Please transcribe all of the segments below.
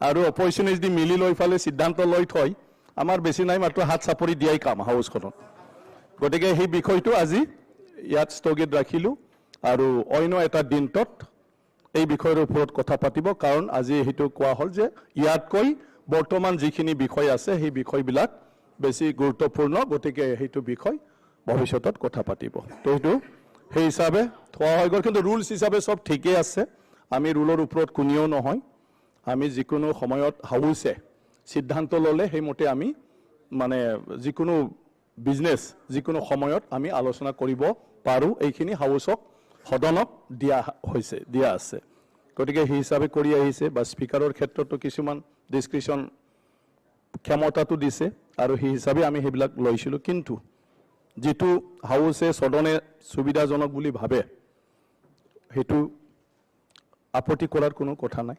আৰু অপজিশ্যনে যদি মিলি লৈ ফালে সিদ্ধান্ত লৈ থয়, আমাৰ বেছি নাই, মাত্ৰ হাত চাপৰি দিয়াই কাম হাউচখনত। গতিকে সেই বিষয়টো আজি ইয়াত স্থগিত ৰাখিলোঁ আৰু অন্য এটা দিনটোত এই বিষয়ৰ ওপৰত কথা পাতিব। কাৰণ আজি সেইটো কোৱা হ'ল যে ইয়াতকৈ বৰ্তমান যিখিনি বিষয় আছে সেই বিষয়বিলাক বেছি গুৰুত্বপূৰ্ণ, গতিকে সেইটো বিষয় ভৱিষ্যতত কথা পাতিব। তো সেইটো সেই হিচাপে থোৱা হৈ গ'ল। কিন্তু ৰুলছ হিচাপে চব ঠিকেই আছে, আমি ৰুলৰ ওপৰত কোনেও নহয়। আমি যিকোনো সময়ত হাউচে সিদ্ধান্ত ল'লে সেইমতে আমি মানে যিকোনো বিজনেছ যিকোনো সময়ত আমি আলোচনা কৰিব পাৰোঁ। এইখিনি হাউচক, সদনক দিয়া হৈছে, দিয়া আছে। গতিকে সেই হিচাপে কৰি আহিছে। বা স্পীকাৰৰ ক্ষেত্ৰতো কিছুমান ডিছক্ৰিশ্যন ক্ষমতাটো দিছে আৰু সেই হিচাপে আমি সেইবিলাক লৈছিলোঁ। কিন্তু যিটো হাউচে, সদনে সুবিধাজনক বুলি ভাবে সেইটো আপত্তি কৰাৰ কোনো কথা নাই।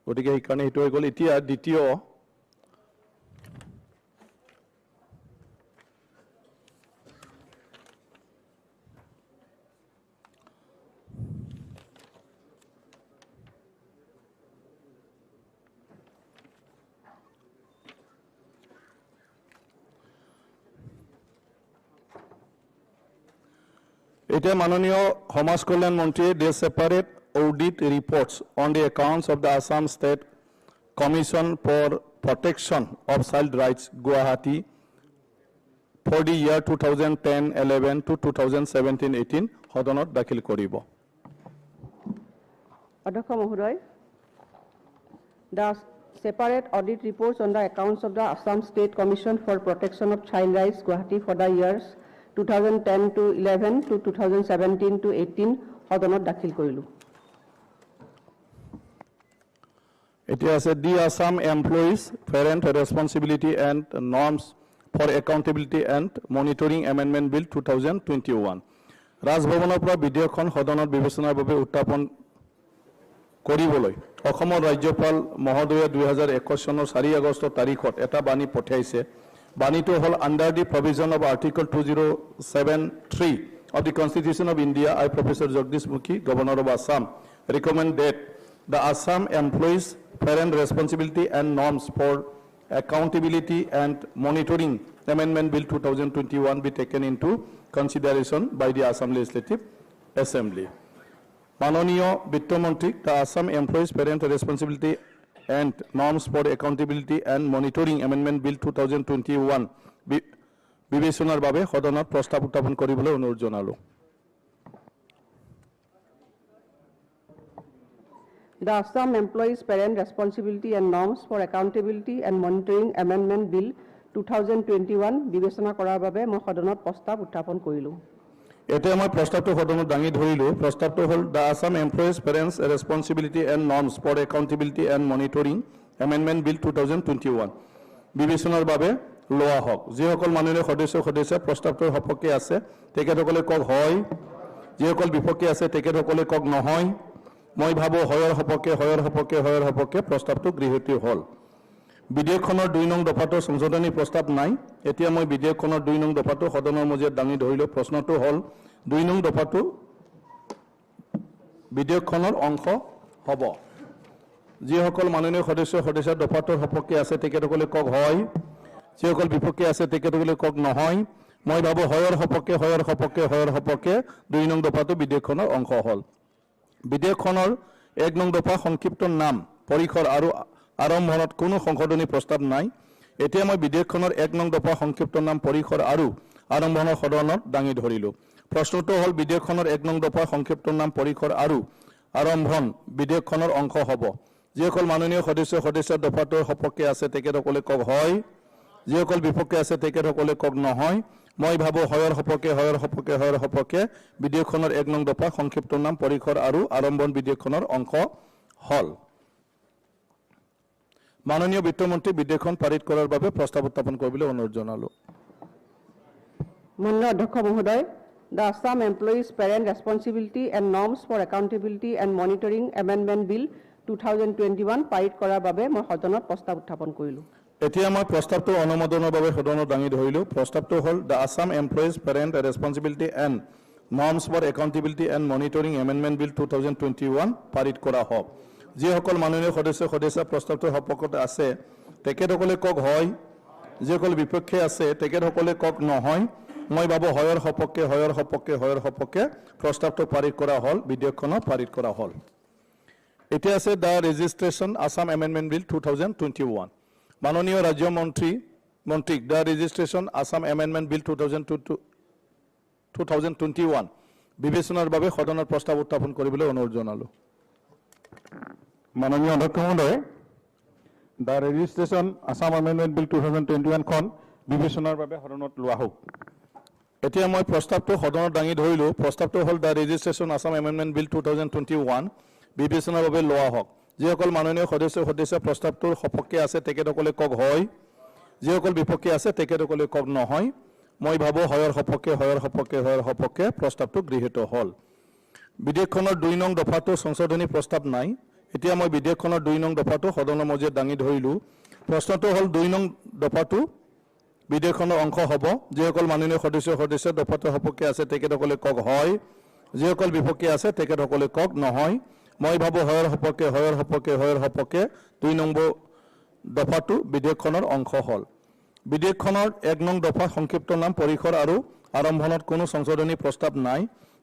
গতিকে সেইকাৰণে সেইটো হৈ গ'ল। এতিয়া দ্বিতীয় এতিয়া মাননীয় সমাজ কল্যাণ মন্ত্ৰীয়ে the separate audit reports on the accounts of the Assam State Commission for Protection of Child Rights, Guwahati for the year 2010-11 to 2017-18 সদনত দাখিল কৰিব। অধ্যক্ষ মহোদয়, the separate audit reports on the accounts of the Assam State Commission for Protection of Child Rights, Guwahati for the years 2010 to 11 to 2017 to 18 সদনত দাখিল কৰিলোঁ। এতিয়া আছে the Assam Employees Parent Responsibility and Norms for Accountability and Monitoring Amendment Bill 2021। ৰাজভৱনৰ পৰা বিধেয়কখন সদনত বিবেচনাৰ বাবে উত্থাপন কৰিবলৈ অসমৰ ৰাজ্যপাল মহোদয়ে 2021 চনৰ 4 আগষ্ট তাৰিখত এটা বাণী পঠিয়াইছে। বাণীটো হ'ল under the provision of Article 2073 of the Constitution of India, I, Professor Jagdish Mukhi, Governor of Assam, recommend that the Assam Employees Parent Responsibility and Norms for Accountability and Monitoring Amendment Bill 2021 be taken into consideration by the Assam Legislative Assembly. মাননীয় বিত্তমন্ত্ৰীক the Assam Employees Parent Responsibility and Norms for Accountability and Monitoring Amendment Bill 2021 বিবেচনাৰ বাবে সদনত প্ৰস্তাৱ উত্থাপন কৰিবলৈ অনুৰোধ জনালোঁ। The Assam Employees Parent Responsibility and Norms for Accountability and Monitoring Amendment Bill 2021 বিবেচনা কৰাৰ বাবে মই সদনত প্ৰস্তাৱ উত্থাপন কৰিলোঁ। এতিয়া মই প্ৰস্তাৱটো সদনত দাঙি ধৰিলোঁ। প্ৰস্তাৱটো হ'ল the Assam Employees Parents Responsibility and Norms for Accountability and Monitoring Amendment Bill 2021 বিবেচনাৰ বাবে লোৱা হওক। যিসকল মাননীয় সদস্য সদস্য প্ৰস্তাৱটোৰ সপক্ষে আছে তেখেতসকলে কওক হয়, যিসকল বিপক্ষে আছে তেখেতসকলে কওক নহয়। মই ভাবোঁ হয়ৰ সপক্ষে, হয়ৰ সপক্ষে, হয়ৰ সপক্ষে প্ৰস্তাৱটো গৃহীত হ'ল। বিধেয়কখনৰ 2 নং দফাটোৰ সংশোধনী প্ৰস্তাৱ নাই। এতিয়া মই বিধেয়কখনৰ 2 নং দফাটো সদনৰ মজিয়াত দাঙি ধৰিলোঁ। প্ৰশ্নটো হ'ল 2 নং দফাটো বিধেয়কখনৰ অংশ হ'ব। যিসকল মাননীয় সদস্য সদস্য দফাটোৰ সপক্ষে আছে তেখেতসকলে কওক হয়, যিসকল বিপক্ষে আছে তেখেতসকলে কওক নহয়। মই ভাবোঁ হয়ৰ সপক্ষে, হয়ৰ সপক্ষে, হয়ৰ সপক্ষে 2 নং দফাটো বিধেয়কখনৰ অংশ হ'ল। বিধেয়কখনৰ 1 নং দফা সংক্ষিপ্ত নাম, পৰিসৰ আৰু আৰম্ভণত কোনো সংশোধনী প্ৰস্তাৱ নাই। এতিয়া মই বিধেয়কখনৰ 1 নং দফা সংক্ষিপ্ত নাম, পৰিসৰ আৰু আৰম্ভণৰ সদনত দাঙি ধৰিলোঁ। প্ৰশ্নটো হ'ল বিধেয়কখনৰ 1 নং দফা সংক্ষিপ্ত নাম, পৰিসৰ আৰু আৰম্ভণ বিধেয়কখনৰ অংশ হ'ব। যিসকল মাননীয় সদস্য সদস্য দফাটোৰ সপক্ষে আছে তেখেতসকলে কওক হয়, যিসকল বিপক্ষে আছে তেখেতসকলে কওক নহয়। মই ভাবোঁ হয়ৰ সপক্ষে, হয়ৰ সপক্ষে, হয়ৰ সপক্ষে বিধেয়কখনৰ 1 নং দফা সংক্ষিপ্ত নাম, পৰিসৰ আৰু আৰম্ভণ বিধেয়কখনৰ অংশ হ'ল। মাননীয় বিত্তমন্ত্ৰী বিধেয়কখন পাৰিত কৰাৰ বাবে প্ৰস্তাৱ উত্থাপন কৰিবলৈ অনুৰোধ জনালোঁ। মাননীয় অধ্যক্ষ মহোদয়, the Assam Employees Parent Responsibility and Norms for Accountability and Monitoring Amendment Bill 2021 পাৰিত কৰাৰ বাবে মই সদনত প্ৰস্তাৱ উত্থাপন কৰিলোঁ। এতিয়া মই প্ৰস্তাৱটো অনুমোদনৰ বাবে সদনত দাঙি ধৰিলোঁ। প্ৰস্তাৱটো হ'ল the Assam Employees Parent Responsibility and Norms for Accountability and Monitoring Amendment Bill 2021 পাৰিত কৰা হওক। যিসকল মাননীয় সদস্য সদস্যা প্ৰস্তাৱটোৰ সপক্ষত আছে, তেখেতসকলে কওক হয়। যিসকল বিপক্ষে আছে, তেখেতসকলে কওক নহয়। মই ভাবোঁ হয়ৰ সপক্ষে, হয়ৰ সপক্ষে, হয়ৰ সপক্ষে প্ৰস্তাৱটো পাৰিত কৰা হ'ল, বিধেয়কখনো পাৰিত কৰা হ'ল। এতিয়া আছে The Registration Assam Amendment Bill 2021। মাননীয় ৰাজ্যমন্ত্ৰী মন্ত্ৰীক The Registration Assam Amendment Bill 2021 বিবেচনাৰ বাবে সদনত প্ৰস্তাৱ উত্থাপন কৰিবলৈ অনুৰোধ জনালোঁ। মাননীয় অধ্যক্ষ মহোদয়, The Registration Assam Amendment Bill 2021খন বিবেচনাৰ বাবে সদনত লোৱা হওক। এতিয়া মই প্ৰস্তাৱটো সদনত দাঙি ধৰিলোঁ। প্ৰস্তাৱটো হ'ল The Registration Assam Amendment Bill 2021 বিবেচনাৰ বাবে লোৱা হওক। যিসকল মাননীয় সদস্য সদস্য প্ৰস্তাৱটোৰ সপক্ষে আছে, তেখেতসকলে কওক হয়। যিসকল বিপক্ষে আছে, তেখেতসকলে কওক নহয়। মই ভাবোঁ হয়ৰ সপক্ষে, হয়ৰ সপক্ষে, হয়ৰ সপক্ষে প্ৰস্তাৱটো গৃহীত হ'ল। বিধেয়কখনৰ 2 নং দফাটো সংশোধনী প্ৰস্তাৱ নাই। এতিয়া মই বিধেয়কখনৰ 2 নং দফাটো সদনৰ মজিয়াত দাঙি ধৰিলোঁ। প্ৰশ্নটো হ'ল 2 নং দফাটো বিধেয়কখনৰ অংশ হ'ব। যিসকল মাননীয় সদস্য সদস্য দফাটোৰ সপক্ষে আছে, তেখেতসকলে কওক হয়। যিসকল বিপক্ষে আছে, তেখেতসকলে কওক নহয়। মই ভাবোঁ হয়ৰ সপক্ষে, হয়ৰ সপক্ষে, হয়ৰ সপক্ষে 2 নম্বৰ দফাটো বিধেয়কখনৰ অংশ হ'ল। বিধেয়কখনৰ 1 নং দফা সংক্ষিপ্ত নাম, পৰিসৰ আৰু আৰম্ভণত কোনো সংশোধনী প্ৰস্তাৱ নাই।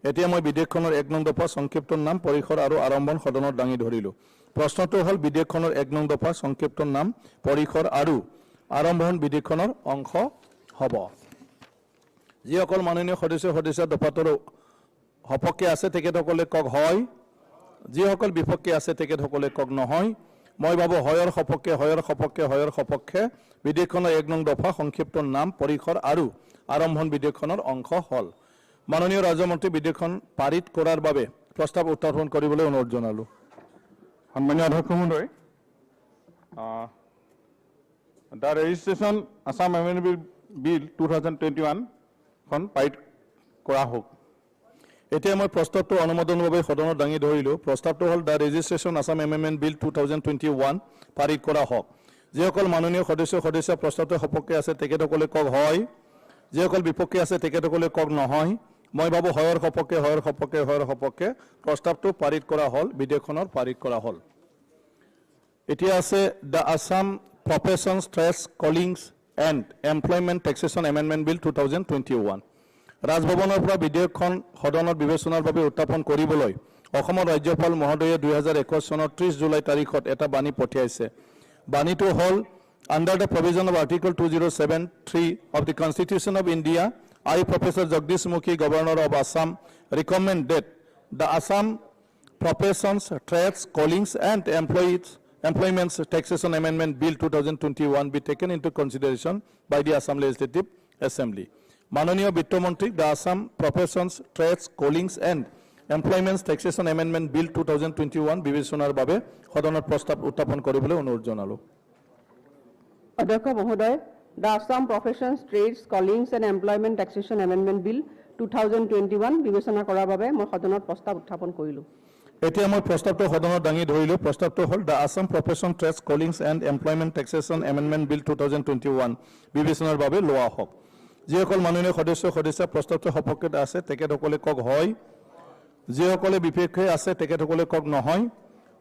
এতিয়া মই বিধেয়কখনৰ 1 নং দফা সংক্ষিপ্ত নাম, পৰিসৰ আৰু আৰম্ভণ সদনত দাঙি ধৰিলোঁ। প্ৰশ্নটো হ'ল বিধেয়কখনৰ 1 নং দফা সংক্ষিপ্ত নাম, পৰিসৰ আৰু আৰম্ভণ বিধেয়কখনৰ অংশ হ'ব। যিসকল মাননীয় সদস্য সদস্য দফাটোৰ সপক্ষে আছে, তেখেতসকলে কওক হয়। যিসকল বিপক্ষে আছে, তেখেতসকলে কওক নহয়। মই ভাবোঁ হয়ৰ সপক্ষে, হয়ৰ সপক্ষে, হয়ৰ সপক্ষে বিধেয়কখনৰ 1 নং দফা সংক্ষিপ্ত নাম, পৰিসৰ আৰু আৰম্ভণ বিধেয়কখনৰ অংশ হ'ল। মাননীয় ৰাজ্যমন্ত্ৰী বিধেয়কখন পাৰিত কৰাৰ বাবে প্ৰস্তাৱ উত্থাপন কৰিবলৈ অনুৰোধ জনালোঁ। সন্মানীয় অধ্যক্ষ মহোদয়, The Registration Assam Amendment Bill 2021খন পাৰিত কৰা হওক। এতিয়া মই প্ৰস্তাৱটো অনুমোদনৰ বাবে সদনত দাঙি ধৰিলোঁ। প্ৰস্তাৱটো হ'ল The Registration Assam Amendment Bill 2021 পাৰিত কৰা হওক। যিসকল মাননীয় সদস্য সদস্য প্ৰস্তাৱটোৰ সপক্ষে আছে, তেখেতসকলে কওক হয়। যিসকল বিপক্ষে আছে, তেখেতসকলে কওক নহয়। মই ভাবোঁ হয়ৰ সপক্ষে, হয়ৰ সপক্ষে, হয়ৰ সপক্ষে প্ৰস্তাৱটো পাৰিত কৰা হ'ল, বিধেয়কখনৰ পাৰিত কৰা হ'ল। এতিয়া আছে The Assam Professions, Trades, Callings and Employment Taxation Amendment Bill 2021। ৰাজভৱনৰ পৰা বিধেয়কখন সদনত বিবেচনাৰ বাবে উত্থাপন কৰিবলৈ অসমৰ ৰাজ্যপাল মহোদয়ে 2021 চনৰ 30 জুলাই তাৰিখত এটা বাণী পঠিয়াইছে। বাণীটো হ'ল, "Under the provision of Article 2073 of the Constitution of India, I, Professor Jagdish Mukhi, Governor of Assam, recommend that the Assam Professions, Trades, Callings and Employments Taxation Amendment Bill 2021 be taken into consideration by the Assam Legislative Assembly." মাননীয় বিত্তমন্ত্ৰীক The Assam Professions, Trades, Callings and Employments Taxation Amendment Bill 2021 বিবেচনাৰ বাবে সদনত প্ৰস্তাৱ উত্থাপন কৰিবলৈ অনুৰোধ জনালোঁ। অধ্যক্ষ মহোদয়, The Assam Professions, Trades, Callings and Employment Taxation Amendment Bill 2021 বিবেচনা কৰাৰ বাবে মই সদনত প্ৰস্তাৱ উত্থাপন কৰিলোঁ। এতিয়া মই প্ৰস্তাৱটো সদনত দাঙি ধৰিলোঁ। প্ৰস্তাৱটো হ'ল The Assam Profession, Trades, Callings and Employment Taxation Amendment Bill 2021 বিবেচনাৰ বাবে লোৱা হওক। যিসকল মাননীয় সদস্য সদস্য প্ৰস্তাৱটোৰ সপক্ষে আছে, তেখেতসকলে কওক হয়। যিসকলে বিপক্ষে আছে, তেখেতসকলে কওক নহয়।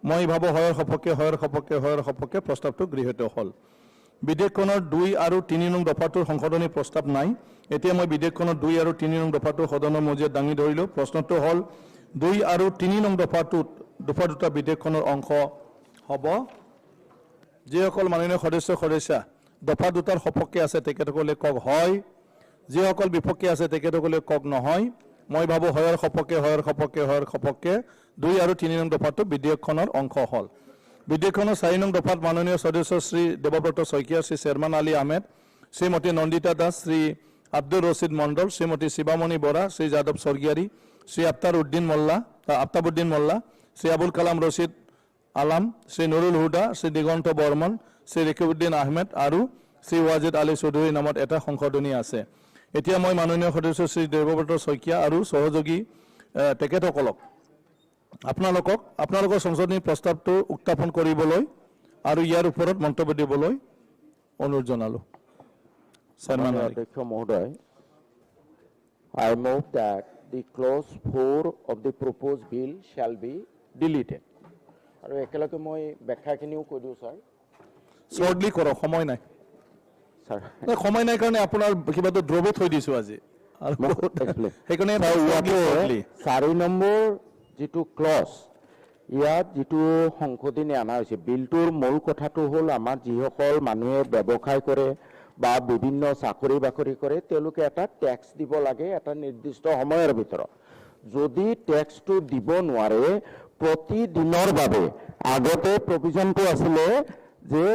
মই ভাবোঁ হয়ৰ সপক্ষে, হয়ৰ সপক্ষে, হয়ৰ সপক্ষে প্ৰস্তাৱটো গৃহীত হ'ল। বিধেয়কখনৰ 2 আৰু 3 নং দফাটোৰ সংশোধনী প্ৰস্তাৱ নাই। এতিয়া মই বিধেয়কখনৰ 2 আৰু 3 নং দফাটো সদনৰ মজিয়াত দাঙি ধৰিলোঁ। প্ৰশ্নটো হ'ল 2 আৰু 3 নং দফাটোত দফা দুটা বিধেয়কখনৰ অংশ হ'ব। যিসকল মাননীয় সদস্য সদস্যা দফা দুটাৰ সপক্ষে আছে, তেখেতসকলে কওক হয়। যিসকল বিপক্ষে আছে, তেখেতসকলে কওক নহয়। মই ভাবোঁ হয়ৰ সপক্ষে, হয়ৰ সপক্ষে, হয়ৰ সপক্ষে 2 আৰু 3 নং দফাটো বিধেয়কখনৰ অংশ হ'ল। বিধেয়কখনৰ 4 নং দফাত মাননীয় সদস্য শ্ৰী দেৱব্ৰত শইকীয়া, শ্ৰী শ্বেৰমান আলী আহমেদ, শ্ৰীমতী নন্দিতা দাস, শ্ৰী আব্দুৰ ৰছিদ মণ্ডল, শ্ৰীমতী শিৱামণি বৰা, শ্ৰী যাদৱ স্বৰ্গীয়াৰী, শ্ৰী আফতাৰ উদ্দিন মোল্লা, আফতাবুদ্দিন মোল্লা, শ্ৰী আবুল কালাম ৰছিদ আলাম, শ্ৰী নুৰুল হুদা, শ্ৰী দিগন্ত বৰ্মন, শ্ৰী ৰেকিবুদ্দিন আহমেদ আৰু শ্ৰী ৱাজিদ আলী চৌধুৰীৰ নামত এটা সংশোধনী আছে। এতিয়া মই মাননীয় সদস্য শ্ৰী দেৱব্ৰত শইকীয়া আৰু সহযোগী তেখেতসকলক আপোনালোকক আপোনালোকৰ সংশোধনী প্ৰস্তাৱটো উত্থাপন কৰিবলৈ আৰু ইয়াৰ ওপৰত মন্তব্য দিবলৈ অনুৰোধ জনালোঁ। চেয়াৰমেন মাননীয় আলী। অধ্যক্ষ মহোদয়, I move that the clause 4 of the proposed bill shall be deleted. আৰু একেলগে মই ব্যাখ্যাখিনিও কৈ দিওঁ ছাৰ। শ্বৰ্টলি কৰক, সময় নাই। ছাৰ, নাই, সময় নাই কাৰণে আপোনাৰ কিবাটো দ্ৰবে থৈ দিছোঁ আজি আৰু explain. সেইকাৰণে ছাৰ, ইয়াতে shortly। 4 নম্বৰ যিটো ক্লজ, ইয়াত যিটো সংশোধনী অনা হৈছে, বিলটোৰ মূল কথাটো হ'ল আমাৰ যিসকল মানুহে ব্যৱসায় কৰে বা বিভিন্ন চাকৰি বাকৰি কৰে, তেওঁলোকে এটা টেক্স দিব লাগে এটা নিৰ্দিষ্ট সময়ৰ ভিতৰত। যদি টেক্সটো দিব নোৱাৰে প্ৰতিদিনৰ বাবে, আগতে প্ৰভিজনটো আছিলে যে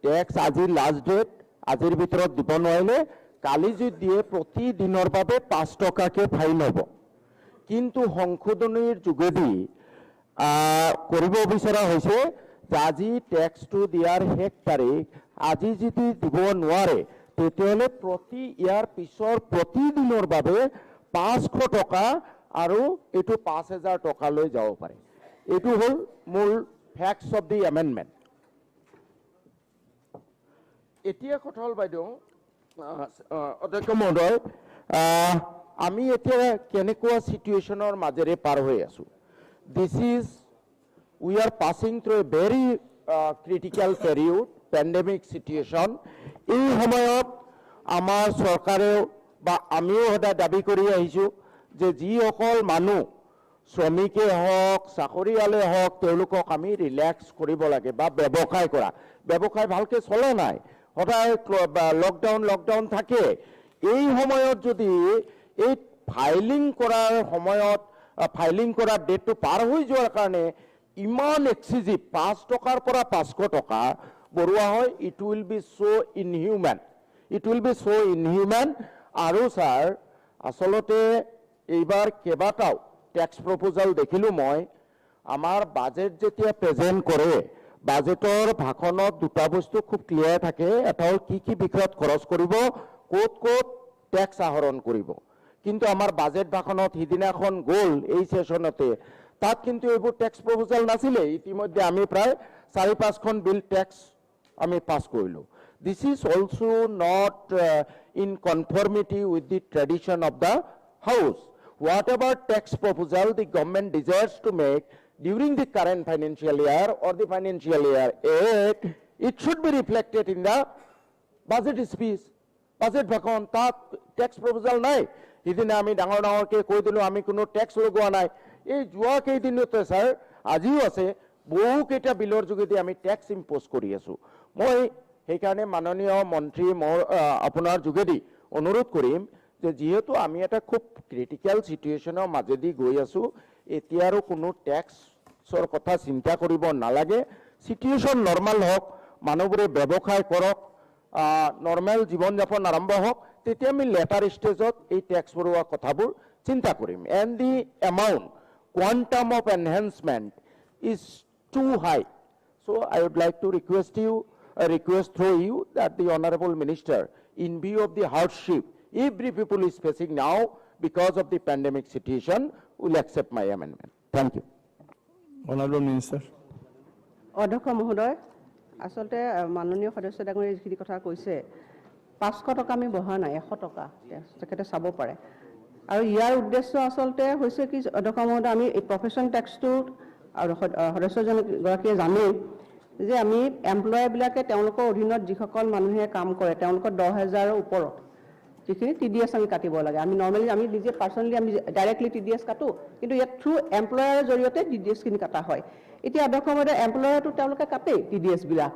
টেক্স আজি লাষ্ট ডেট, আজিৰ ভিতৰত দিব নোৱাৰিলে কালি যদি দিয়ে প্ৰতিদিনৰ বাবে 5 টকাকে ফাইন হ'ব। কিন্তু সংশোধনীৰ যোগেদি কৰিব বিচৰা হৈছে যে আজি টেক্সটো দিয়াৰ শেষ তাৰিখ, আজি যদি দিব নোৱাৰে তেতিয়াহ'লে প্ৰতি ইয়াৰ পিছৰ প্ৰতিদিনৰ বাবে 500 টকা আৰু এইটো 5000 টকালৈ যাব পাৰে। এইটো হ'ল মূল ফেক্টছ অফ the amendment. এতিয়া কথা হ'ল বাইদেউ, অধ্যক্ষ মহোদয়, আমি এতিয়া কেনেকুৱা চিটুৱেশ্যনৰ মাজেৰে পাৰ হৈ আছোঁ। This is we are passing through a very critical period, pandemic situation. এই সময়ত আমাৰ চৰকাৰেও বা আমিও সদায় দাবী কৰি আহিছোঁ যে যিসকল মানুহ শ্ৰমিকেই হওক, চাকৰিয়ালে হওক, তেওঁলোকক আমি ৰিলেক্স কৰিব লাগে বা ব্যৱসায় কৰা, ব্যৱসায় ভালকৈ চলা নাই, সদায় লকডাউন লকডাউন থাকে। এই সময়ত যদি এই ফাইলিং কৰাৰ সময়ত ফাইলিং কৰাৰ ডেটটো পাৰ হৈ যোৱাৰ কাৰণে ইমান এক্সেচিভ 5 টকাৰ পৰা 500 টকা বঢ়োৱা হয়, it will be so inhuman, it will be so inhuman. আৰু ছাৰ, আচলতে এইবাৰ কেইবাটাও টেক্স প্ৰপ'জাল দেখিলোঁ মই। আমাৰ বাজেট যেতিয়া প্ৰেজেণ্ট কৰে, বাজেটৰ ভাষণত দুটা বস্তু খুব ক্লিয়াৰ থাকে। এটা হ'ল কি কি বিষয়ত খৰচ কৰিব, ক'ত ক'ত টেক্স আহৰণ কৰিব। কিন্তু আমাৰ বাজেট ভাষণত সিদিনাখন গ'ল এই ছেশ্যনতে, তাত কিন্তু এইবোৰ টেক্স প্ৰপ'জাল নাছিলে। ইতিমধ্যে আমি প্ৰায় 4-5খন বিল টেক্স আমি পাছ কৰিলোঁ। This is also not in conformity with the tradition of the house. Whatever tax proposal the government desires to make during the current financial year or the financial year 8, it should be reflected in the budget speech. Budget ভাষণ, তাত tax প্ৰপ'জাল নাই। সিদিনা আমি ডাঙৰ ডাঙৰকৈ কৈ দিলোঁ আমি কোনো টেক্স লগোৱা নাই। এই যোৱা কেইদিনতে ছাৰ, আজিও আছে, বহুকেইটা বিলৰ যোগেদি আমি টেক্স ইম্প'জ কৰি আছোঁ। মই সেইকাৰণে মাননীয় মন্ত্ৰী মোৰ আপোনাৰ যোগেদি অনুৰোধ কৰিম যে যিহেতু আমি এটা খুব ক্ৰিটিকেল চিটুৱেশ্যনৰ মাজেদি গৈ আছোঁ, এতিয়া আৰু কোনো টেক্সৰ কথা চিন্তা কৰিব নালাগে। চিটুৱেশ্যন নৰ্মেল হওক, মানুহবোৰে ব্যৱসায় কৰক, নৰ্মেল জীৱন যাপন আৰম্ভ হওক, তেতিয়া আমি লেটাৰ ষ্টেজত এই টেক্স বঢ়োৱা কথাবোৰ চিন্তা কৰিম। And the amount, quantum of enhancement is too high. So I would like to request you, request through you that the Honorable Minister, in view of the hardship every people is facing now because of the pandemic situation, will accept my amendment. Thank you. Honorable Minister. অধ্যক্ষ মহোদয়, আচলতে মাননীয় সদস্য ডাঙৰীয়ে যিখিনি কথা কৈছে, 500 টকা আমি বঢ়োৱা নাই, 100 টকা তেখেতে চাব পাৰে। আৰু ইয়াৰ উদ্দেশ্য আচলতে হৈছে কি অধ্যক্ষ মহোদয়, আমি এই প্ৰফেশ্যন টেক্সটো আৰু সদস্যজন গৰাকীয়ে জানেই যে আমি এমপ্লয়াৰবিলাকে তেওঁলোকৰ অধীনত যিসকল মানুহে কাম কৰে তেওঁলোকৰ 10,000ৰ ওপৰত যিখিনি টিডিএছ আমি কাটিব লাগে। আমি নৰ্মেলি আমি নিজে পাৰ্চনেলি আমি ডাইৰেক্টলি টিডিএছ কাটো, কিন্তু ইয়াত থ্ৰু এমপ্লয়াৰৰ জৰিয়তে টিডিএছখিনি কাটা হয়। এতিয়া অধ্যক্ষ মহোদয়, এমপ্লয়াৰটো তেওঁলোকে কাটেই টিডিএছবিলাক।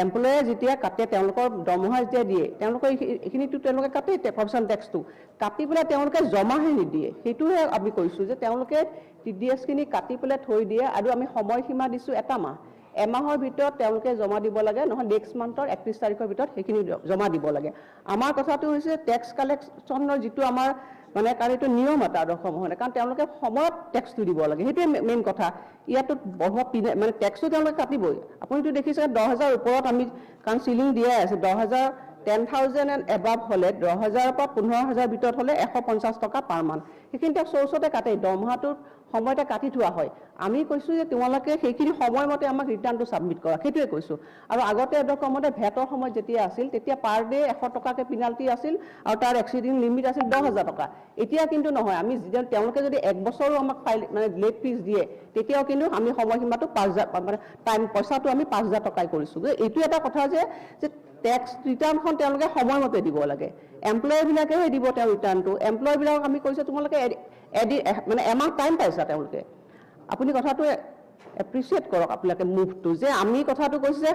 এমপ্লয়াৰে যেতিয়া কাটে, তেওঁলোকৰ দৰমহা যেতিয়া দিয়ে, তেওঁলোকৰ এইখিনিতো তেওঁলোকে কাটেই প্ৰফেশ্যন টেক্সটো কাটি পেলাই তেওঁলোকে জমাহে নিদিয়ে। সেইটোহে আমি কৈছোঁ যে তেওঁলোকে টিডিএছখিনি কাটি পেলাই থৈ দিয়ে আৰু আমি সময়সীমা দিছোঁ এটা মাহ, এমাহৰ ভিতৰত তেওঁলোকে জমা দিব লাগে, নহয় নেক্সট মান্থৰ 31 তাৰিখৰ ভিতৰত সেইখিনি জমা দিব লাগে। আমাৰ কথাটো হৈছে টেক্স কালেকশ্যনৰ যিটো আমাৰ মানে কাৰণ এইটো নিয়ম এটা আদৰ্শ মহোদয়, কাৰণ তেওঁলোকে সময়ত টেক্সটো দিব লাগে, সেইটোৱে মেইন কথা। ইয়াতো বঢ়োৱা পিনে মানে টেক্সটো তেওঁলোকে কাটিবই। আপুনিতো দেখিছে 10,000 ওপৰত আমি কাৰণ চিলিং দিয়াই আছে, 10,000, 10,000 এণ্ড এবাভ হ'লে 10,000ৰ পৰা 15,000 ভিতৰত হ'লে 150 টকা পাৰ মান্থ, সেইখিনি তেওঁক চ'ৰ্চতে কাটে। দৰমহাটোৰ সময়তে কাটি থোৱা হয়। আমি কৈছোঁ যে তোমালোকে সেইখিনি সময়মতে আমাক ৰিটাৰ্ণটো ছাবমিট কৰা, সেইটোৱে কৈছোঁ। আৰু আগতে অধ্যক্ষ মহোদয়, ভেটৰ সময়ত যেতিয়া আছিল, তেতিয়া পাৰ ডে 100 টকাকৈ পেনাল্টি আছিল আৰু তাৰ এক্সিডিং লিমিট আছিল 10,000 টকা। এতিয়া কিন্তু নহয়। আমি যেতিয়া তেওঁলোকে যদি এক বছৰো আমাক ফাইল মানে লেট ফিজ দিয়ে, তেতিয়াও কিন্তু আমি সময়সীমাটো 5,000 মানে টাইম পইচাটো আমি 5,000 টকাই কৰিছোঁ। গতিকে এইটো এটা কথা যে টেক্স ৰিটাৰ্ণখন তেওঁলোকে সময়মতে দিব লাগে। এমপ্লয়ীবিলাকেহে দিব তেওঁ ৰিটাৰ্ণটো। এমপ্লয়ীবিলাকক আমি কৈছোঁ, তোমালোকে এদিন মানে এমাহ টাইম পাইছা তেওঁলোকে। আপুনি কথাটো এপ্ৰিচিয়েট কৰক আপোনালোকে মুভটো যে আমি কথাটো কৈছোঁ যে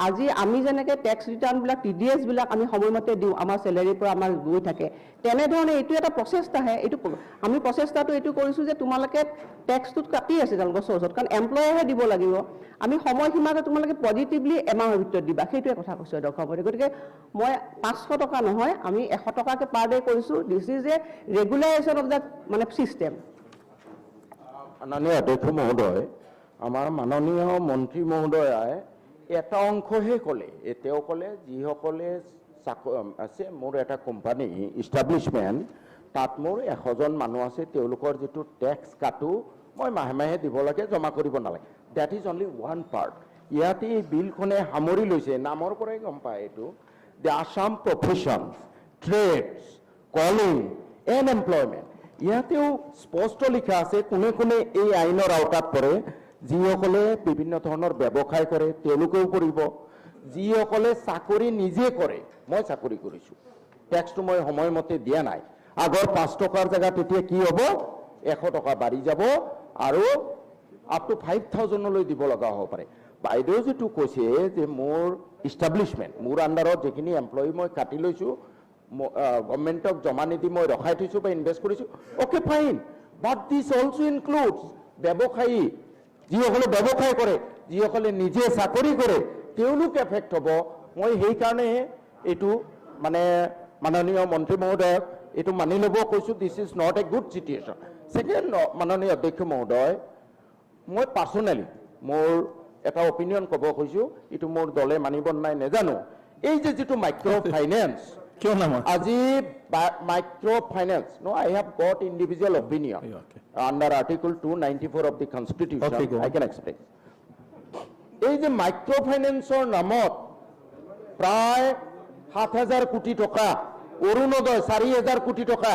আজি আমি যেনেকৈ টেক্স ৰিটাৰ্ণবিলাক, টিডিএছবিলাক আমি সময়মতে দিওঁ, আমাৰ চেলেৰীৰ পৰা আমাৰ গৈ থাকে, তেনেধৰণে এইটো এটা প্ৰচেষ্টাহে। এইটো আমি প্ৰচেষ্টাটো এইটো কৰিছোঁ যে তোমালোকে টেক্সটোত কাটি আছে তেওঁলোকৰ চ'ৰ্চত, কাৰণ এমপ্লয়াৰহে দিব লাগিব। আমি সময়সীমাটো তোমালোকে পজিটিভলি এমাহৰ ভিতৰত দিবা, সেইটোৱে কথা কৈছোঁ অধ্যক্ষ মহোদয়। গতিকে মই 500 টকা নহয়, আমি 100 টকাকৈ পাৰ ডে কৰিছোঁ। This is a regularisation of the মানে ছিষ্টেম। মাননীয় অধ্যক্ষ মহোদয়, আমাৰ মাননীয় মন্ত্ৰী মহোদয়াই এটা অংশহে ক'লে। তেওঁ ক'লে যিসকলে আছে, মোৰ এটা কোম্পানী ইষ্টাব্লিছমেণ্ট, তাত মোৰ 100জন মানুহ আছে, তেওঁলোকৰ যিটো টেক্স কাটো মই মাহে মাহে দিব লাগে, জমা কৰিব নালাগে। That is only one part. ইয়াতে এই বিলখনে সামৰি লৈছে, নামৰ পৰাই গম পায় এইটো, the Assam Profession, Trades, Calling and Employment। ইয়াতেও স্পষ্ট লিখা আছে কোনে কোনে এই আইনৰ আওতাত পৰে। যিসকলে বিভিন্ন ধৰণৰ ব্যৱসায় কৰে তেওঁলোকেও কৰিব, যিসকলে চাকৰি নিজে কৰে। মই চাকৰি কৰিছোঁ, টেক্সটো মই সময়মতে দিয়া নাই। আগৰ 5 টকাৰ জেগাত এতিয়া কি হ'ব? 100 টকা বাঢ়ি যাব আৰু আপ টু 5,000লৈ দিব লগা হ'ব পাৰে। বাইদেউ যিটো কৈছে যে মোৰ ইষ্টাব্লিছমেণ্ট, মোৰ আণ্ডাৰত যিখিনি এমপ্লয়ী মই কাটি লৈছোঁ, গভমেণ্টক জমা নিদি মই ৰখাই থৈছোঁ বা ইনভেষ্ট কৰিছোঁ, okay, fine, but this also includes ব্যৱসায়ী, যিসকলে ব্যৱসায় কৰে, যিসকলে নিজে চাকৰি কৰে, তেওঁলোক এফেক্ট হ'ব। মই সেইকাৰণেহে এইটো মানে মাননীয় মন্ত্ৰী মহোদয়ক এইটো মানি ল'ব কৈছোঁ। This is not a good situation. Second, মাননীয় অধ্যক্ষ মহোদয়, মই পাৰ্চনেলি মোৰ এটা অপিনিয়ন ক'ব খুজিছোঁ। এইটো মোৰ দলে মানিব নাই নেজানো। এই যে যিটো মাইক্ৰ' ফাইনেন্স কিয় নামান? আজি micro finance, no, I have got individual opinion under Article 294 of the Constitution. Okay, go on. I can explain. এই যে মাইক্ৰ' ফাইনেন্সৰ নামত প্ৰায় 7,000 কোটি টকা, অৰুণোদয় 4,000 কোটি টকা,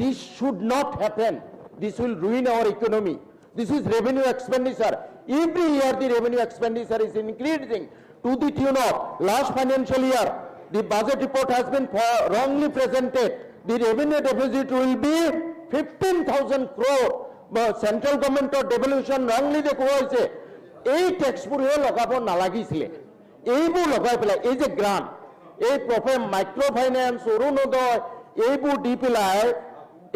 this should not happen. This will ruin our economy. This is revenue expenditure. Every year the revenue expenditure is increasing to the tune of last financial year, the budget report has been wrongly presented. The revenue deficit will be 15,000 crore. Central গভৰ্ণমেণ্টৰ ডেভলিউশ্যন ৰংলি দেখুওৱা হৈছে। এই টেক্সবোৰহে লগাব নালাগিছিলে। এইবোৰ লগাই পেলাই এই যে গ্ৰাণ্ট, এই মাইক্ৰ' ফাইনেন্স, অৰুণোদয়, এইবোৰ দি পেলাই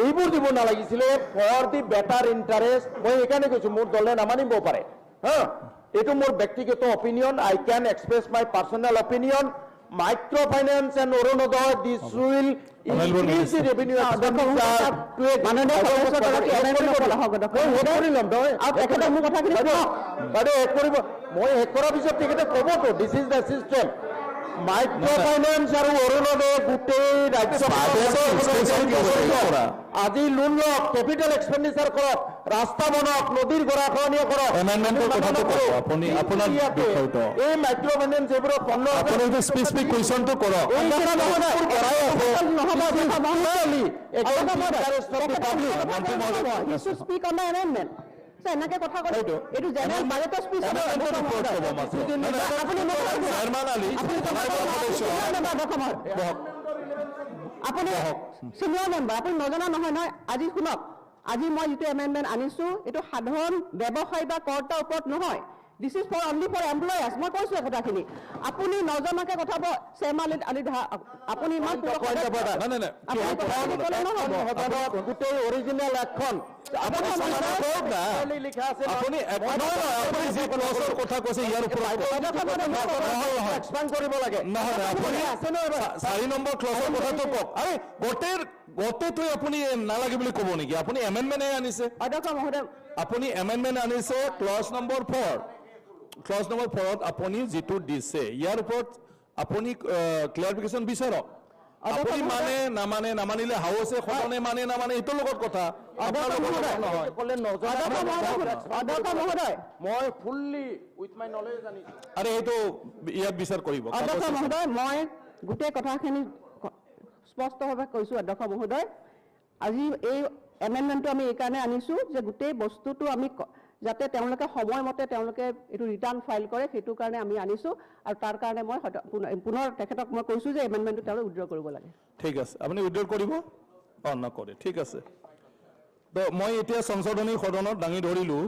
এইবোৰ দিব নালাগিছিলে ফৰ the better interest. মই সেইকাৰণে কৈছোঁ, মোৰ দলে নামানিব পাৰে। হা, এইটো মোৰ ব্যক্তিগত opinion. I can express my personal opinion. Micro finance and Orunodoi, this will Honorable increase the Minister. revenue expenditure to a মাননীয় সদস্যগৰাকী amendment আহক, অধ্যক্ষ। মই শেষ কৰি ল'ম নহয়। আৰু তেখেতে মোৰ কথাখিনি বাইদেউ, শুনক। বাইদেউ, শেষ কৰিব। মই শেষ কৰাৰ পিছত তেখেতে ক'বতো। This is the system. Micro finance আৰু অৰুণোদয় গোটেই ৰাজ্য আজি লোন লওক, কেপিটেল এক্সপেণ্ডিচাৰ কৰক, ৰাস্তা বনাওক, নদীৰ গৰাখহনীয়া কৰক। Amendment ৰ কথাটো কওক, আপুনি কিন্তু আপোনাৰ ইয়াতে বিষয়টো। এই মাইক্ৰ' ফাইনেন্স এইবোৰত 15 আপুনি এইটো স্পেচিফিক কুৱেশ্যনটো কৰক। এই যে ট্যাক্সবোৰ বঢ়াই আছে, নহ'ব, this is totally against the নহ'ব। interest of the public. He should speak on the amendment. So, এনেকে কথা ক'লে সেইটো। এইটো জেনেৰেল বাজেটৰ স্পীচ। Amendment ৰ ওপৰত ক'ব মাত্ৰ। আপুনি মোক শ্বেৰমান আলী, আপুনি সদস্য। বহক। আপুনি চিনিয়ৰ মেম্বাৰ, আপুনি নজনা নহয় নহয়। আজি শুনক, আজি মই যিটো এমেণ্ডমেণ্ট আনিছোঁ, এইটো সাধাৰণ ব্যৱসায়ী বা কৰ্তাৰ ওপৰত নহয়। This is for only for employers. মই কৈছোঁ এই কথাখিনি। আপুনি নজনাকে কথাব শ্বেৰমান আলী ধা, আপুনি ইমান নাই, নাই, নাই। আপুনি কথাখিনি ক'লে নহ'ব। সদনত গোটেই অৰিজিনেল এখন আপুনি কওক না। লিখা আছে। আপুনি নহয় নহয়, আপুনি যি ক্লজৰ কথা কৈছে ইয়াৰ ওপৰত কওক। নহয়, নহয়। এক্সপাণ্ড কৰিব লাগে। নহয় নহয়, আপুনি আছে ন এবাৰ? 4 নম্বৰ ক্লজৰ কথাটো কওক। আৰে গোটেইটোৱে আপুনি নালাগে বুলি ক'ব নেকি? আপুনি এমেণ্ডমেণ্টহে আনিছে। অধ্যক্ষ মহোদয়, আপুনি এমেণ্ডমেণ্ট আনিছে ক্লজ নম্বৰ 4। ক্লজ নম্বৰ 4ত আপুনি যিটো দিছে, ইয়াৰ ওপৰত আপুনি ক্লিয়াৰিফিকেশ্যন বিচাৰক। আপুনি মানে নামানে, নামানিলে হাউচে সদনে মানে নামানে এইটোৰ লগত কথা। মই ফুল্লি উইথ my knowledge আনিছোঁ। আৰে সেইটো ইয়াত বিচাৰ কৰিব। অধ্যক্ষ মহোদয়, মই গোটেই কথাখিনি স্পষ্টভাৱে কৈছোঁ। অধ্যক্ষ মহোদয়, আজি এই এমেণ্ডমেণ্টটো আমি এইকাৰণে আনিছোঁ যে গোটেই বস্তুটো আমি যাতে তেওঁলোকে সময়মতে তেওঁলোকে এইটো ৰিটাৰ্ণ ফাইল কৰে, সেইটো কাৰণে আমি আনিছোঁ। আৰু তাৰ কাৰণে মই পুনৰ তেখেতক মই কৈছোঁ যে এমেণ্ডমেণ্টটো তেওঁলোকে উইড্ৰ কৰিব লাগে। ঠিক আছে, আপুনি উইড্ৰ কৰিব? অঁ, নকৰে, ঠিক আছে। তো মই এতিয়া সংশোধনী সদনত দাঙি ধৰিলোঁ,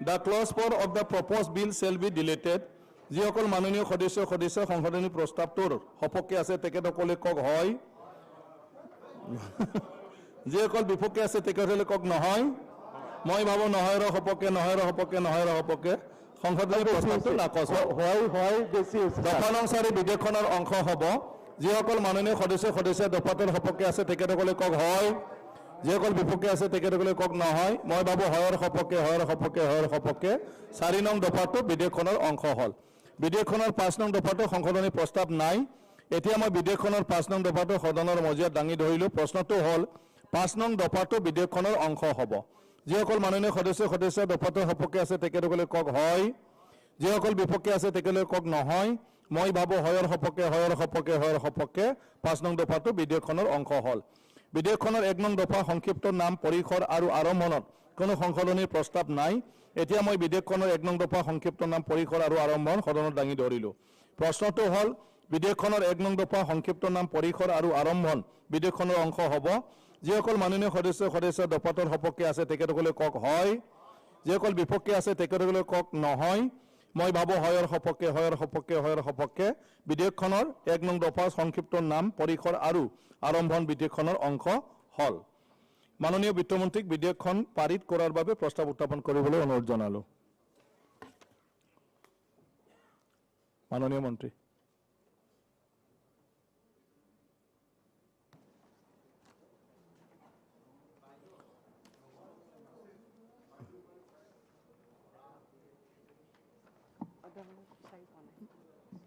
the clause 4 of the propose bill shall be deleted. যিসকল মাননীয় সদস্য সদস্য সংশোধনী প্ৰস্তাৱটোৰ সপক্ষে আছে তেখেতসকলে কওক হয়, যিসকল বিপক্ষে আছে তেখেতসকলে কওক নহয়। মই ভাবোঁ নহয়ৰ সপক্ষে, নহয়ৰ সপক্ষে, নহয়ৰ সপক্ষে সংশোধনী প্ৰস্তাৱটো নাকচ হয়। দফা নং 4 বিধেয়কখনৰ অংশ হ'ব। যিসকল মাননীয় সদস্য সদস্য দফাটোৰ সপক্ষে আছে তেখেতসকলে কওক হয়, যিসকল বিপক্ষে আছে তেখেতসকলে কওক নহয়। মই ভাবোঁ হয়ৰ সপক্ষে, হয়ৰ সপক্ষে, হয়ৰ সপক্ষে 4 নং দফাটো বিধেয়কখনৰ অংশ হ'ল। বিধেয়কখনৰ 5 নং দফাটো সংশোধনী প্ৰস্তাৱ নাই। এতিয়া মই বিধেয়কখনৰ 5 নং দফাটো সদনৰ মজিয়াত দাঙি ধৰিলোঁ। প্ৰশ্নটো হ'ল 5 নং দফাটো বিধেয়কখনৰ অংশ হ'ব। যিসকল মাননীয় সদস্য সদস্য দফাটোৰ সপক্ষে আছে তেখেতসকলে কওক হয়, যিসকল বিপক্ষে আছে তেখেতসকলে কওক নহয়। মই ভাবোঁ হয়ৰ সপক্ষে, হয়ৰ সপক্ষে, হয়ৰ সপক্ষে 5 নং দফাটো বিধেয়কখনৰ অংশ হ'ল। বিধেয়কখনৰ 1 নং দফা সংক্ষিপ্ত নাম, পৰিসৰ আৰু আৰম্ভণত কোনো সংশোধনীৰ প্ৰস্তাৱ নাই। এতিয়া মই বিধেয়কখনৰ 1 নং দফা সংক্ষিপ্ত নাম, পৰিসৰ আৰু আৰম্ভণ সদনত দাঙি ধৰিলোঁ। প্ৰশ্নটো হ'ল বিধেয়কখনৰ 1 নং দফা সংক্ষিপ্ত নাম, পৰিসৰ আৰু আৰম্ভণ বিধেয়কখনৰ অংশ হ'ব। যিসকল মাননীয় সদস্য সদস্য দফাটোৰ সপক্ষে আছে তেখেতসকলে কওক হয়, যিসকল বিপক্ষে আছে তেখেতসকলে কওক নহয়। মই ভাবোঁ হয়ৰ সপক্ষে, হয়ৰ সপক্ষে, হয়ৰ সপক্ষে বিধেয়কখনৰ 1 নং দফা সংক্ষিপ্ত নাম, পৰিসৰ আৰু আৰম্ভণ বিধেয়কখনৰ অংশ হ'ল। মাননীয় বিত্তমন্ত্ৰীক বিধেয়কখন পাৰিত কৰাৰ বাবে প্ৰস্তাৱ উত্থাপন কৰিবলৈ অনুৰোধ জনালোঁ। মাননীয় মন্ত্ৰী।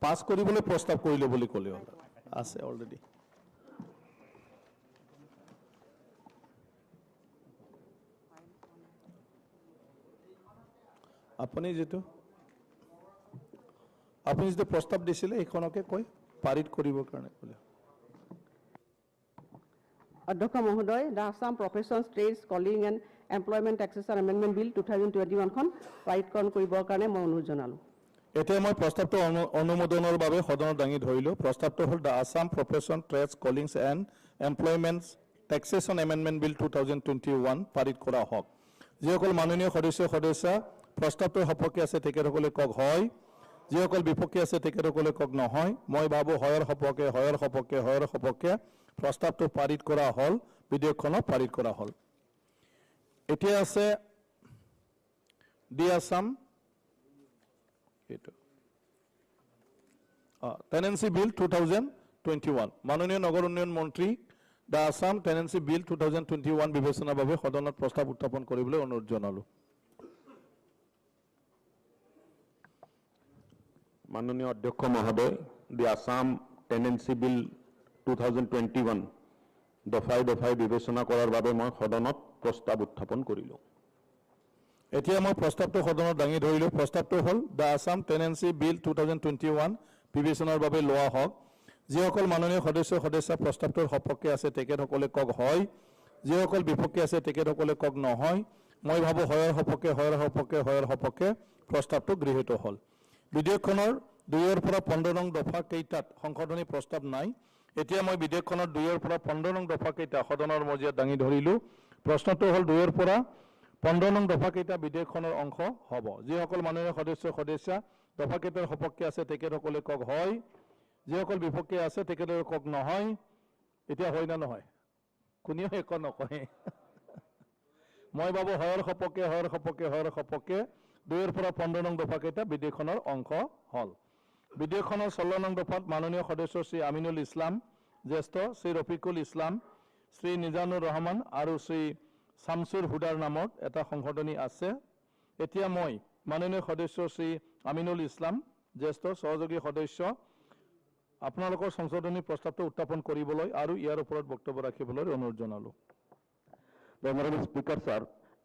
পাছ কৰিবলৈ প্ৰস্তাৱ কৰিলে বুলি ক'লে হ'ল, আছে অলৰেডি। আপুনি যিটো প্ৰস্তাৱ দিছিলে সেইখনকে কৈ পাৰিত কৰিবৰ কাৰণে ক'লে। অধ্যক্ষ মহোদয়, the Assam professions trades calling and employment taxation amendment bill 2021খন পাৰিতকৰণ কৰিবৰ কাৰণে মই অনুৰোধ জনালোঁ। এতিয়া মই প্ৰস্তাৱটো অনুমোদনৰ বাবে সদনত দাঙি ধৰিলোঁ। প্ৰস্তাৱটো হ'ল the Assam profession trades callings and employment taxation amendment bill 2021 পাৰিত কৰা হওক। যিসকল মাননীয় সদস্য সদস্য প্ৰস্তাৱটোৰ সপক্ষে আছে তেখেতসকলে কওক হয়, যিসকল বিপক্ষে আছে তেখেতসকলে কওক নহয়। মই ভাবোঁ হয়ৰ সপক্ষে, হয়ৰ সপক্ষে, হয়ৰ সপক্ষে প্ৰস্তাৱটো পাৰিত কৰা হ'ল, বিধেয়কখনক পাৰিত কৰা হ'ল। এতিয়া আছে দি আছাম এইটো টেনেঞ্চি বিল 2021। মাননীয় নগৰ উন্নয়ন মন্ত্ৰী the Assam tenancy bill 2021 বিবেচনাৰ বাবে সদনত প্ৰস্তাৱ উত্থাপন কৰিবলৈ অনুৰোধ জনালোঁ। মাননীয় অধ্যক্ষ মহোদয়, দি আছাম টেনেঞ্চি বিল 2021 দফাই দফাই বিবেচনা কৰাৰ বাবে মই সদনত প্ৰস্তাৱ উত্থাপন কৰিলোঁ। এতিয়া মই প্ৰস্তাৱটো সদনত দাঙি ধৰিলোঁ। প্ৰস্তাৱটো হ'ল the Assam tenancy bill 2021 বিবেচনাৰ বাবে লোৱা হওক। যিসকল মাননীয় সদস্য সদস্য প্ৰস্তাৱটোৰ সপক্ষে আছে তেখেতসকলে কওক হয়, যিসকল বিপক্ষে আছে তেখেতসকলে কওক নহয়। মই ভাবোঁ হয়ৰ সপক্ষে, হয়ৰ সপক্ষে, হয়ৰ সপক্ষে প্ৰস্তাৱটো গৃহীত হ'ল। বিধেয়কখনৰ 2ৰ পৰা 15 নং দফা কেইটাত সংশোধনী প্ৰস্তাৱ নাই। এতিয়া মই বিধেয়কখনৰ 2ৰ পৰা 15 নং দফা কেইটা সদনৰ মজিয়াত দাঙি ধৰিলোঁ। প্ৰশ্নটো হ'ল 2ৰ পৰা 15 নং দফা কেইটা বিধেয়কখনৰ অংশ হ'ব। যিসকল মাননীয় সদস্য সদস্যা দফা কেইটাৰ সপক্ষে আছে তেখেতসকলে কওক হয়, যিসকল বিপক্ষে আছে তেখেতসকলে কওক নহয়। এতিয়া হয় না নহয় কোনেও একো নকয়। মই ভাবোঁ হয়ৰ সপক্ষে, হয়ৰ সপক্ষে, হয়ৰ সপক্ষে 2ৰ পৰা 15 নং দফা কেইটা বিধেয়কখনৰ অংশ হ'ল। বিধেয়কখনৰ 16 নং দফাত মাননীয় সদস্য শ্ৰী আমিনুল ইছলাম জ্যেষ্ঠ, শ্ৰী ৰফিকুল ইছলাম, শ্ৰী নিজানুৰ ৰহমান আৰু শ্ৰী শামছুৰ হুদাৰ নামত এটা সংশোধনী আছে। এতিয়া মই মাননীয় সদস্য শ্ৰী আমিনুল ইছলাম জ্যেষ্ঠ সহযোগী সদস্য আপোনালোকৰ সংশোধনী প্ৰস্তাৱটো উত্থাপন কৰিবলৈ আৰু ইয়াৰ ওপৰত বক্তব্য ৰাখিবলৈ অনুৰোধ জনালোঁ। The Honorable Speaker, sir,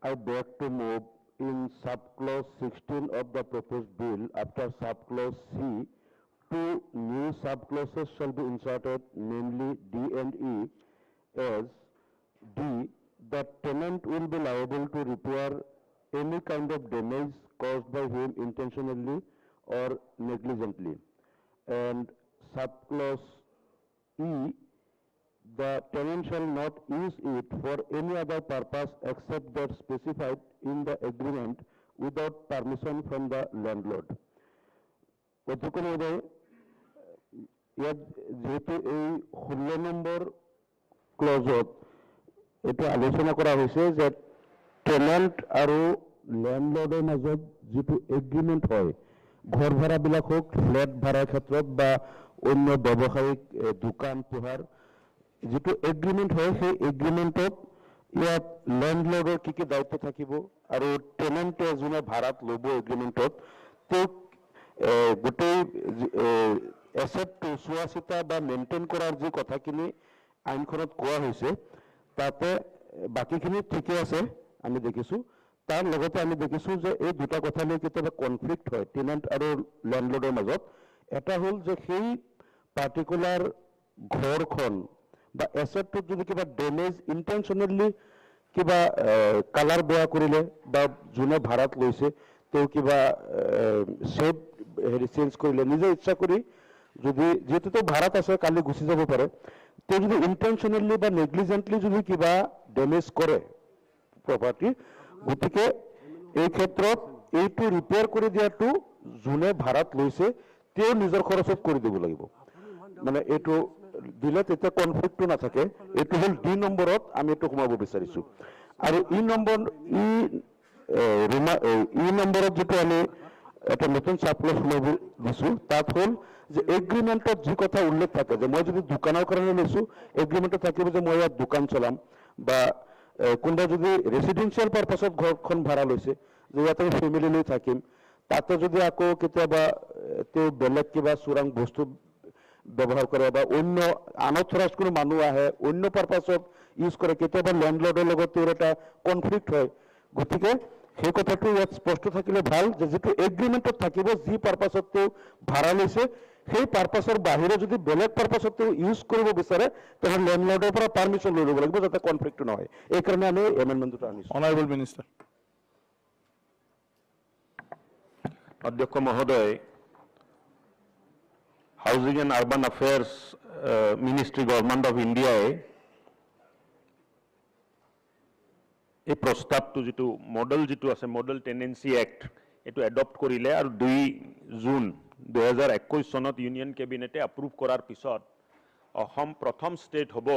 I beg to move in subclause 16 of the proposed bill after subclause C, two new subclauses shall be inserted, namely D and E, as D, the tenant will be liable to repair any kind of damage caused by him intentionally or negligently. And subclause E, the tenant shall not use it for any other purpose except that specified in the agreement without permission from the landlord. অধ্যক্ষ মহোদয়, ইয়াত যিহেতু এই 16 number ক্লজত এইটো আলোচনা কৰা হৈছে যে টেনেণ্ট আৰু লেণ্ডলৰ্ডৰ মাজত যিটো এগ্ৰিমেণ্ট হয়, ঘৰ ভাড়াবিলাক হওক, ফ্লেট ভাড়াৰ ক্ষেত্ৰত বা অন্য ব্যৱসায়িক দোকান পোহাৰ যিটো এগ্ৰিমেণ্ট হয়, সেই এগ্ৰিমেণ্টত ইয়াত লেণ্ডলৰ্ডৰ কি কি দায়িত্ব থাকিব আৰু টেনেণ্টে যোনে ভাড়াত ল'ব এগ্ৰিমেণ্টত তেওঁক গোটেই এছেটটো চোৱা চিতা বা মেইনটেইন কৰাৰ যি কথাখিনি আইনখনত কোৱা হৈছে, তাতে বাকীখিনি ঠিকে আছে আমি দেখিছোঁ। তাৰ লগতে আমি দেখিছোঁ যে এই দুটা কথা লৈ কেতিয়াবা কনফ্লিক্ট হয় টেনেণ্ট আৰু লেণ্ডলৰ্ডৰ মাজত। এটা হ'ল যে সেই পাৰ্টিকুলাৰ ঘৰখন বা এছেটটোত যদি কিবা ডেমেজ ইণ্টেনশ্যনেলি কিবা কালাৰ বেয়া কৰিলে বা যোনে ভাড়াত লৈছে তেওঁ কিবা শ্বেপ হেৰি চেঞ্জ কৰিলে নিজে ইচ্ছা কৰি, যদি যিহেতু তেওঁ ভাড়াত আছে কালি গুচি যাব পাৰে, তেওঁ যদি ইণ্টেনশ্যনেলি বা নেগলিজেণ্টলি যদি কিবা ডেমেজ কৰে প্ৰপাৰ্টি, গতিকে এই ক্ষেত্ৰত এইটো ৰিপেয়াৰ কৰি দিয়াটো যোনে ভাড়াত লৈছে তেওঁ নিজৰ খৰচত কৰি দিব লাগিব। মানে এইটো দিলে তেতিয়া কনফ্লিক্টটো নাথাকে। এইটো হ'ল ডি নম্বৰত আমি এইটো সোমাব বিচাৰিছোঁ। আৰু ই নম্বৰ ই ই নম্বৰত যিটো আমি এটা নতুন চাবক্লজ সোমাব দিছোঁ, তাত হ'ল যে এগ্ৰিমেণ্টত যি কথা উল্লেখ থাকে যে মই যদি দোকানৰ কাৰণে লৈছোঁ, এগ্ৰিমেণ্টত থাকিব যে মই ইয়াত দোকান চলাম, বা কোনোবা যদি ৰেচিডেঞ্চিয়েল পাৰ্পাছত ঘৰখন ভাড়া লৈছে যে ইয়াত আমি ফেমিলি লৈ থাকিম, তাতে যদি আকৌ কেতিয়াবা তেওঁ বেলেগ কিবা চোৰাং বস্তু ব্যৱহাৰ কৰে বা অন্য আনঅথৰাইজ কোনো মানুহ আহে অন্য পাৰ্পাছত ইউজ কৰে, কেতিয়াবা লেণ্ডলৰ্ডৰ লগত তেওঁৰ এটা কনফ্লিক্ট হয়। গতিকে সেই কথাটো ইয়াত স্পষ্ট থাকিলে ভাল যে যিটো এগ্ৰিমেণ্টত থাকিব যি পাৰ্পাছত তেওঁ ভাড়া লৈছে সেই পাৰ্পাছৰ বাহিৰে যদি বেলেগ পাৰ্পাছত তেওঁ ইউজ কৰিব বিচাৰে তেনেহ'লে লেণ্ডলৰ্ডৰ পৰা পাৰ্মিশ্যন লৈ ল'ব লাগিব যাতে কনফ্লিক্টটো নহয়। এইকাৰণে আমি এমেণ্ডমেণ্ট দুটা আনিছোঁ। Honourable minister. অধ্যক্ষ মহোদয়, Housing and Urban Affairs Ministry, Government of ইণ্ডিয়াই এই প্ৰস্তাৱটো যিটো মডেল যিটো আছে মডেল টেনেঞ্চি এক্ট, এইটো এডপ্ট কৰিলে আৰু 2 জুন 2021 চনত ইউনিয়ন কেবিনেটে এপ্ৰুভ কৰাৰ পিছত অসম প্ৰথম ষ্টেট হ'ব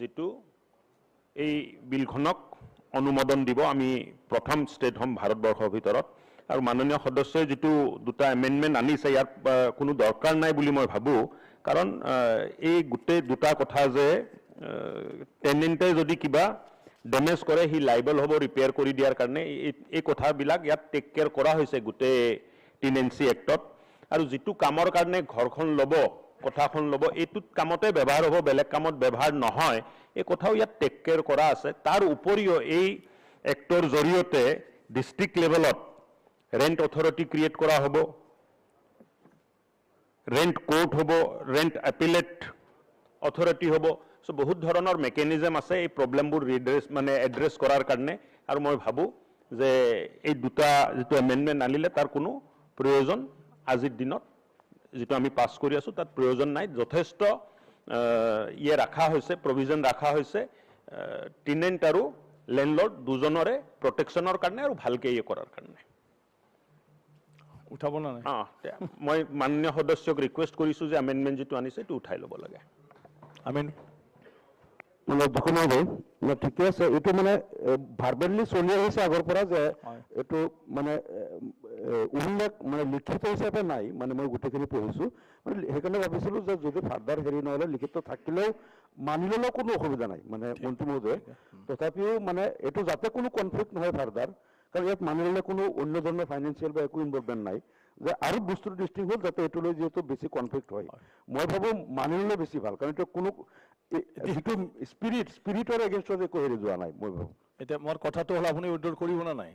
যিটো এই বিলখনক অনুমোদন দিব। আমি প্ৰথম ষ্টেট হ'ম ভাৰতবৰ্ষৰ ভিতৰত। আৰু মাননীয় সদস্যই যিটো দুটা এমেণ্ডমেণ্ট আনিছে ইয়াৰ কোনো দৰকাৰ নাই বুলি মই ভাবোঁ। কাৰণ এই গোটেই দুটা কথা যে টেনেণ্টে যদি কিবা ডেমেজ কৰে সি লাইবল হ'ব ৰিপেয়াৰ কৰি দিয়াৰ কাৰণে, এই কথাবিলাক ইয়াত টেক কেয়াৰ কৰা হৈছে গোটেই টেনেঞ্চি এক্টত। আৰু যিটো কামৰ কাৰণে ঘৰখন ল'ব, কোঠাখন ল'ব, এইটোত কামতে ব্যৱহাৰ হ'ব, বেলেগ কামত ব্যৱহাৰ নহয়, এই কথাও ইয়াত টেক কেয়াৰ কৰা আছে। তাৰ উপৰিও এই এক্টৰ জৰিয়তে ডিষ্ট্ৰিক্ট লেভেলত ৰেণ্ট অথৰিটি ক্ৰিয়েট কৰা হ'ব, ৰেণ্ট কোৰ্ট হ'ব, ৰেণ্ট এপিলেট অথৰিটি হ'ব। চ' বহুত ধৰণৰ মেকানিজম আছে এই প্ৰব্লেমবোৰ ৰিড্ৰেছ মানে এড্ৰেছ কৰাৰ কাৰণে। আৰু মই ভাবোঁ যে এই দুটা যিটো এমেণ্ডমেণ্ট আনিলে তাৰ কোনো প্ৰয়োজন আজিৰ দিনত যিটো আমি পাছ কৰি আছোঁ তাত প্ৰয়োজন নাই। যথেষ্ট ইয়ে ৰখা হৈছে, প্ৰভিজন ৰখা হৈছে টেনেণ্ট আৰু লেণ্ডলৰ্ড দুজনৰে প্ৰটেকশ্যনৰ কাৰণে আৰু ভালকৈ ইয়ে কৰাৰ কাৰণে। উঠাব না নাই? মই মাননীয় সদস্যক ৰিকুৱেষ্ট কৰিছোঁ যে এমেণ্ডমেণ্ট যিটো আনিছে এইটো উঠাই ল'ব লাগে। আমেন। মানে অধ্যক্ষ মহোদয়, ঠিকে আছে, এইটো মানে ভাৰ্বেলি চলি আহিছে আগৰ পৰা যে এইটো মানে উল্লেখ মানে লিখিত হিচাপে নাই, মানে মই গোটেইখিনি পঢ়িছোঁ, মানে সেইকাৰণে ভাবিছিলোঁ যে যদি ফাৰ্ডাৰ হেৰি নহ'লে লিখিত থাকিলেও মানি ল'লেও কোনো অসুবিধা নাই মানে মন্ত্ৰী মহোদয়ে, তথাপিও মানে এইটো যাতে কোনো কনফ্লিক্ট নহয় ফাৰ্ডাৰ, কাৰণ ইয়াত মানি ল'লে কোনো অন্য ধৰণৰ ফাইনেন্সিয়েল বা একো ইনভলভমেণ্ট নাই, যে আৰু বস্তুটো ডিষ্টিং হ'ল যাতে এইটো লৈ যিহেতু বেছি কনফ্লিক্ট হয়, মই ভাবোঁ মানি ল'লে বেছি ভাল, কাৰণ এইটো কোনো যিটো স্পিৰিটৰ এগেইনষ্টত একো হেৰি যোৱা নাই মই ভাবোঁ। এতিয়া মোৰ কথাটো হ'ল আপুনি উইড্ৰল কৰিব নে নাই?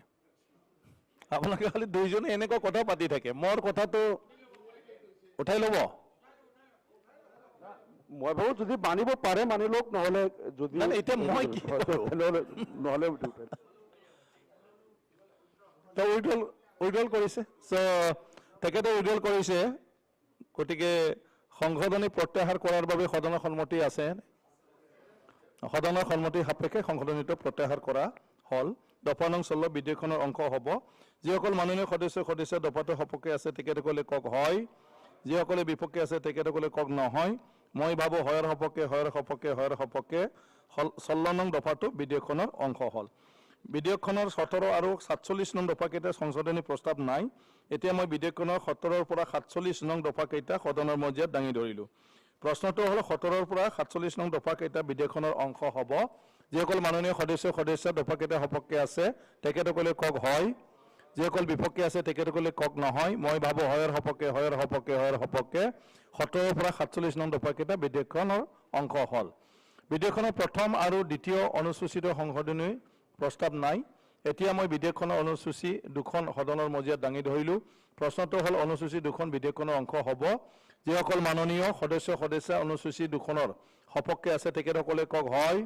আপোনালোকে খালি দুইজনে এনেকুৱা কথা পাতি থাকে, মোৰ কথাটো উঠাই ল'ব। মই ভাবোঁ যদি মানিব পাৰে মানি লওক, নহ'লে যদি এতিয়া মই কি নহ'লে উইড্ৰল কৰিছে, চ' তেখেতে উইড্ৰল কৰিছে, গতিকে সংশোধনী প্ৰত্যাহাৰ কৰাৰ বাবে সদনৰ সন্মতি আছে। সদনৰ সন্মতি সাপেক্ষে সংশোধনীটো প্ৰত্যাহাৰ কৰা হ'ল। দফা নং 16 বিধেয়কখনৰ অংশ হ'ব। যিসকল মাননীয় সদস্য সদস্য দফাটোৰ সপক্ষে আছে তেখেতসকলে কওক হয়, যিসকলে বিপক্ষে আছে তেখেতসকলে কওক নহয়। মই ভাবোঁ হয়ৰ সপক্ষে, হয়ৰ সপক্ষে, হয়ৰ সপক্ষে 16 নং দফাটো বিধেয়কখনৰ অংশ হ'ল। বিধেয়কখনৰ 17 আৰু 47 নং দফাকেইটা সংশোধনী প্ৰস্তাৱ নাই। এতিয়া মই বিধেয়কখনৰ 17ৰ পৰা 47 নং দফাকেইটা সদনৰ মজিয়াত দাঙি ধৰিলোঁ। প্ৰশ্নটো হ'ল 17ৰ পৰা 47 নং দফাকেইটা বিধেয়কখনৰ অংশ হ'ব। যিসকল মাননীয় সদস্য সদস্য দফাকেইটা সপক্ষে আছে তেখেতসকলে কওক হয়, যিসকল বিপক্ষে আছে তেখেতসকলে কওক নহয়। মই ভাবোঁ হয়ৰ সপক্ষে, হয়ৰ সপক্ষে, হয়ৰ সপক্ষে 17ৰ পৰা 47 নং দফাকেইটা বিধেয়কখনৰ অংশ হ'ল। বিধেয়কখনৰ প্ৰথম আৰু দ্বিতীয় অনুসূচিত সংশোধনী প্ৰস্তাৱ নাই। এতিয়া মই বিধেয়কখনৰ অনুসূচী দুখন সদনৰ মজিয়াত দাঙি ধৰিলোঁ। প্ৰশ্নটো হ'ল অনুসূচী দুখন বিধেয়কখনৰ অংশ হ'ব। যিসকল মাননীয় সদস্য সদস্য অনুসূচী দুখনৰ সপক্ষে আছে তেখেতসকলে কওক হয়,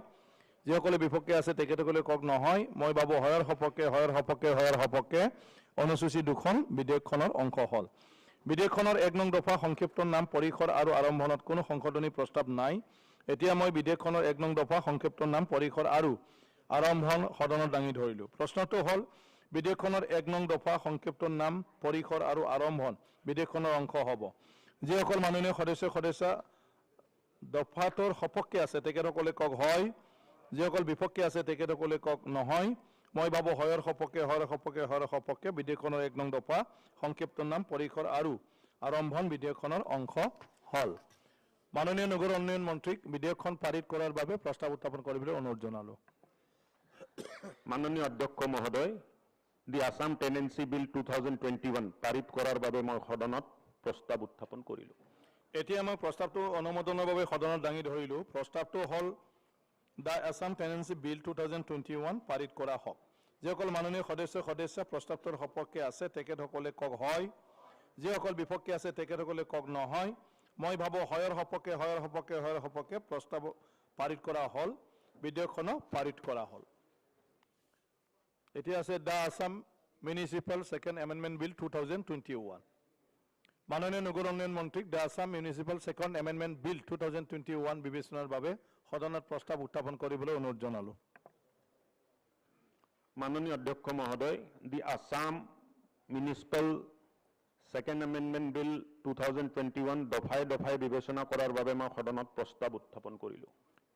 যিসকলে বিপক্ষে আছে তেখেতসকলে কওক নহয়। মই ভাবোঁ হয়ৰ সপক্ষে, হয়ৰ সপক্ষে, হয়ৰ সপক্ষে অনুসূচী দুখন বিধেয়কখনৰ অংশ হ'ল। বিধেয়কখনৰ 1 নং দফা সংক্ষিপ্ত নাম পৰিসৰ আৰু আৰম্ভণত কোনো সংশোধনী প্ৰস্তাৱ নাই। এতিয়া মই বিধেয়কখনৰ 1 নং দফা সংক্ষিপ্ত নাম পৰিসৰ আৰু আৰম্ভণ সদনত দাঙি ধৰিলোঁ। প্ৰশ্নটো হ'ল বিধেয়কখনৰ 1 নং দফা সংক্ষিপ্ত নাম পৰিসৰ আৰু আৰম্ভণ বিধেয়কখনৰ অংশ হ'ব। যিসকল মাননীয় সদস্য সদস্য দফাটোৰ সপক্ষে আছে তেখেতসকলে কওক হয়, যিসকল বিপক্ষে আছে তেখেতসকলে কওক নহয়। মই ভাবোঁ হয়ৰ সপক্ষে, হয়ৰ সপক্ষে, হয়ৰ সপক্ষে বিধেয়কখনৰ 1 নং দফা সংক্ষিপ্ত নাম পৰিসৰ আৰু আৰম্ভণ বিধেয়কখনৰ অংশ হ'ল। মাননীয় নগৰ উন্নয়ন মন্ত্ৰীক বিধেয়কখন পাৰিত কৰাৰ বাবে প্ৰস্তাৱ উত্থাপন কৰিবলৈ অনুৰোধ জনালোঁ। মাননীয় অধ্যক্ষ মহোদয়, দি আছাম টেনেন্সি বিল 2021 পাৰিত কৰাৰ বাবে মই সদনত প্ৰস্তাৱ উত্থাপন কৰিলোঁ। এতিয়া মই প্ৰস্তাৱটো অনুমোদনৰ বাবে সদনত দাঙি ধৰিলোঁ। প্ৰস্তাৱটো হ'ল the Assam tenancy bill 2021 পাৰিত কৰা হওক। যিসকল মাননীয় সদস্য সদস্য প্ৰস্তাৱটোৰ সপক্ষে আছে তেখেতসকলে কওক হয়, যিসকল বিপক্ষে আছে তেখেতসকলে কওক নহয়। মই ভাবোঁ হয়ৰ সপক্ষে, হয়ৰ সপক্ষে, হয়ৰ সপক্ষে প্ৰস্তাৱ পাৰিত কৰা হ'ল, বিধেয়কখনো পাৰিত কৰা হ'ল। এতিয়া আছে the Assam municipal second amendment bill 2021। মাননীয় নগৰ উন্নয়ন মন্ত্ৰীক the Assam municipal second amendment bill 2021 বিবেচনাৰ বাবে সদনত প্ৰস্তাৱ উত্থাপন কৰিবলৈ অনুৰোধ জনালোঁ। মাননীয় অধ্যক্ষ মহোদয়, the Assam municipal second amendment bill 2021 দফাই দফাই বিবেচনা কৰাৰ বাবে মই সদনত প্ৰস্তাৱ উত্থাপন কৰিলোঁ।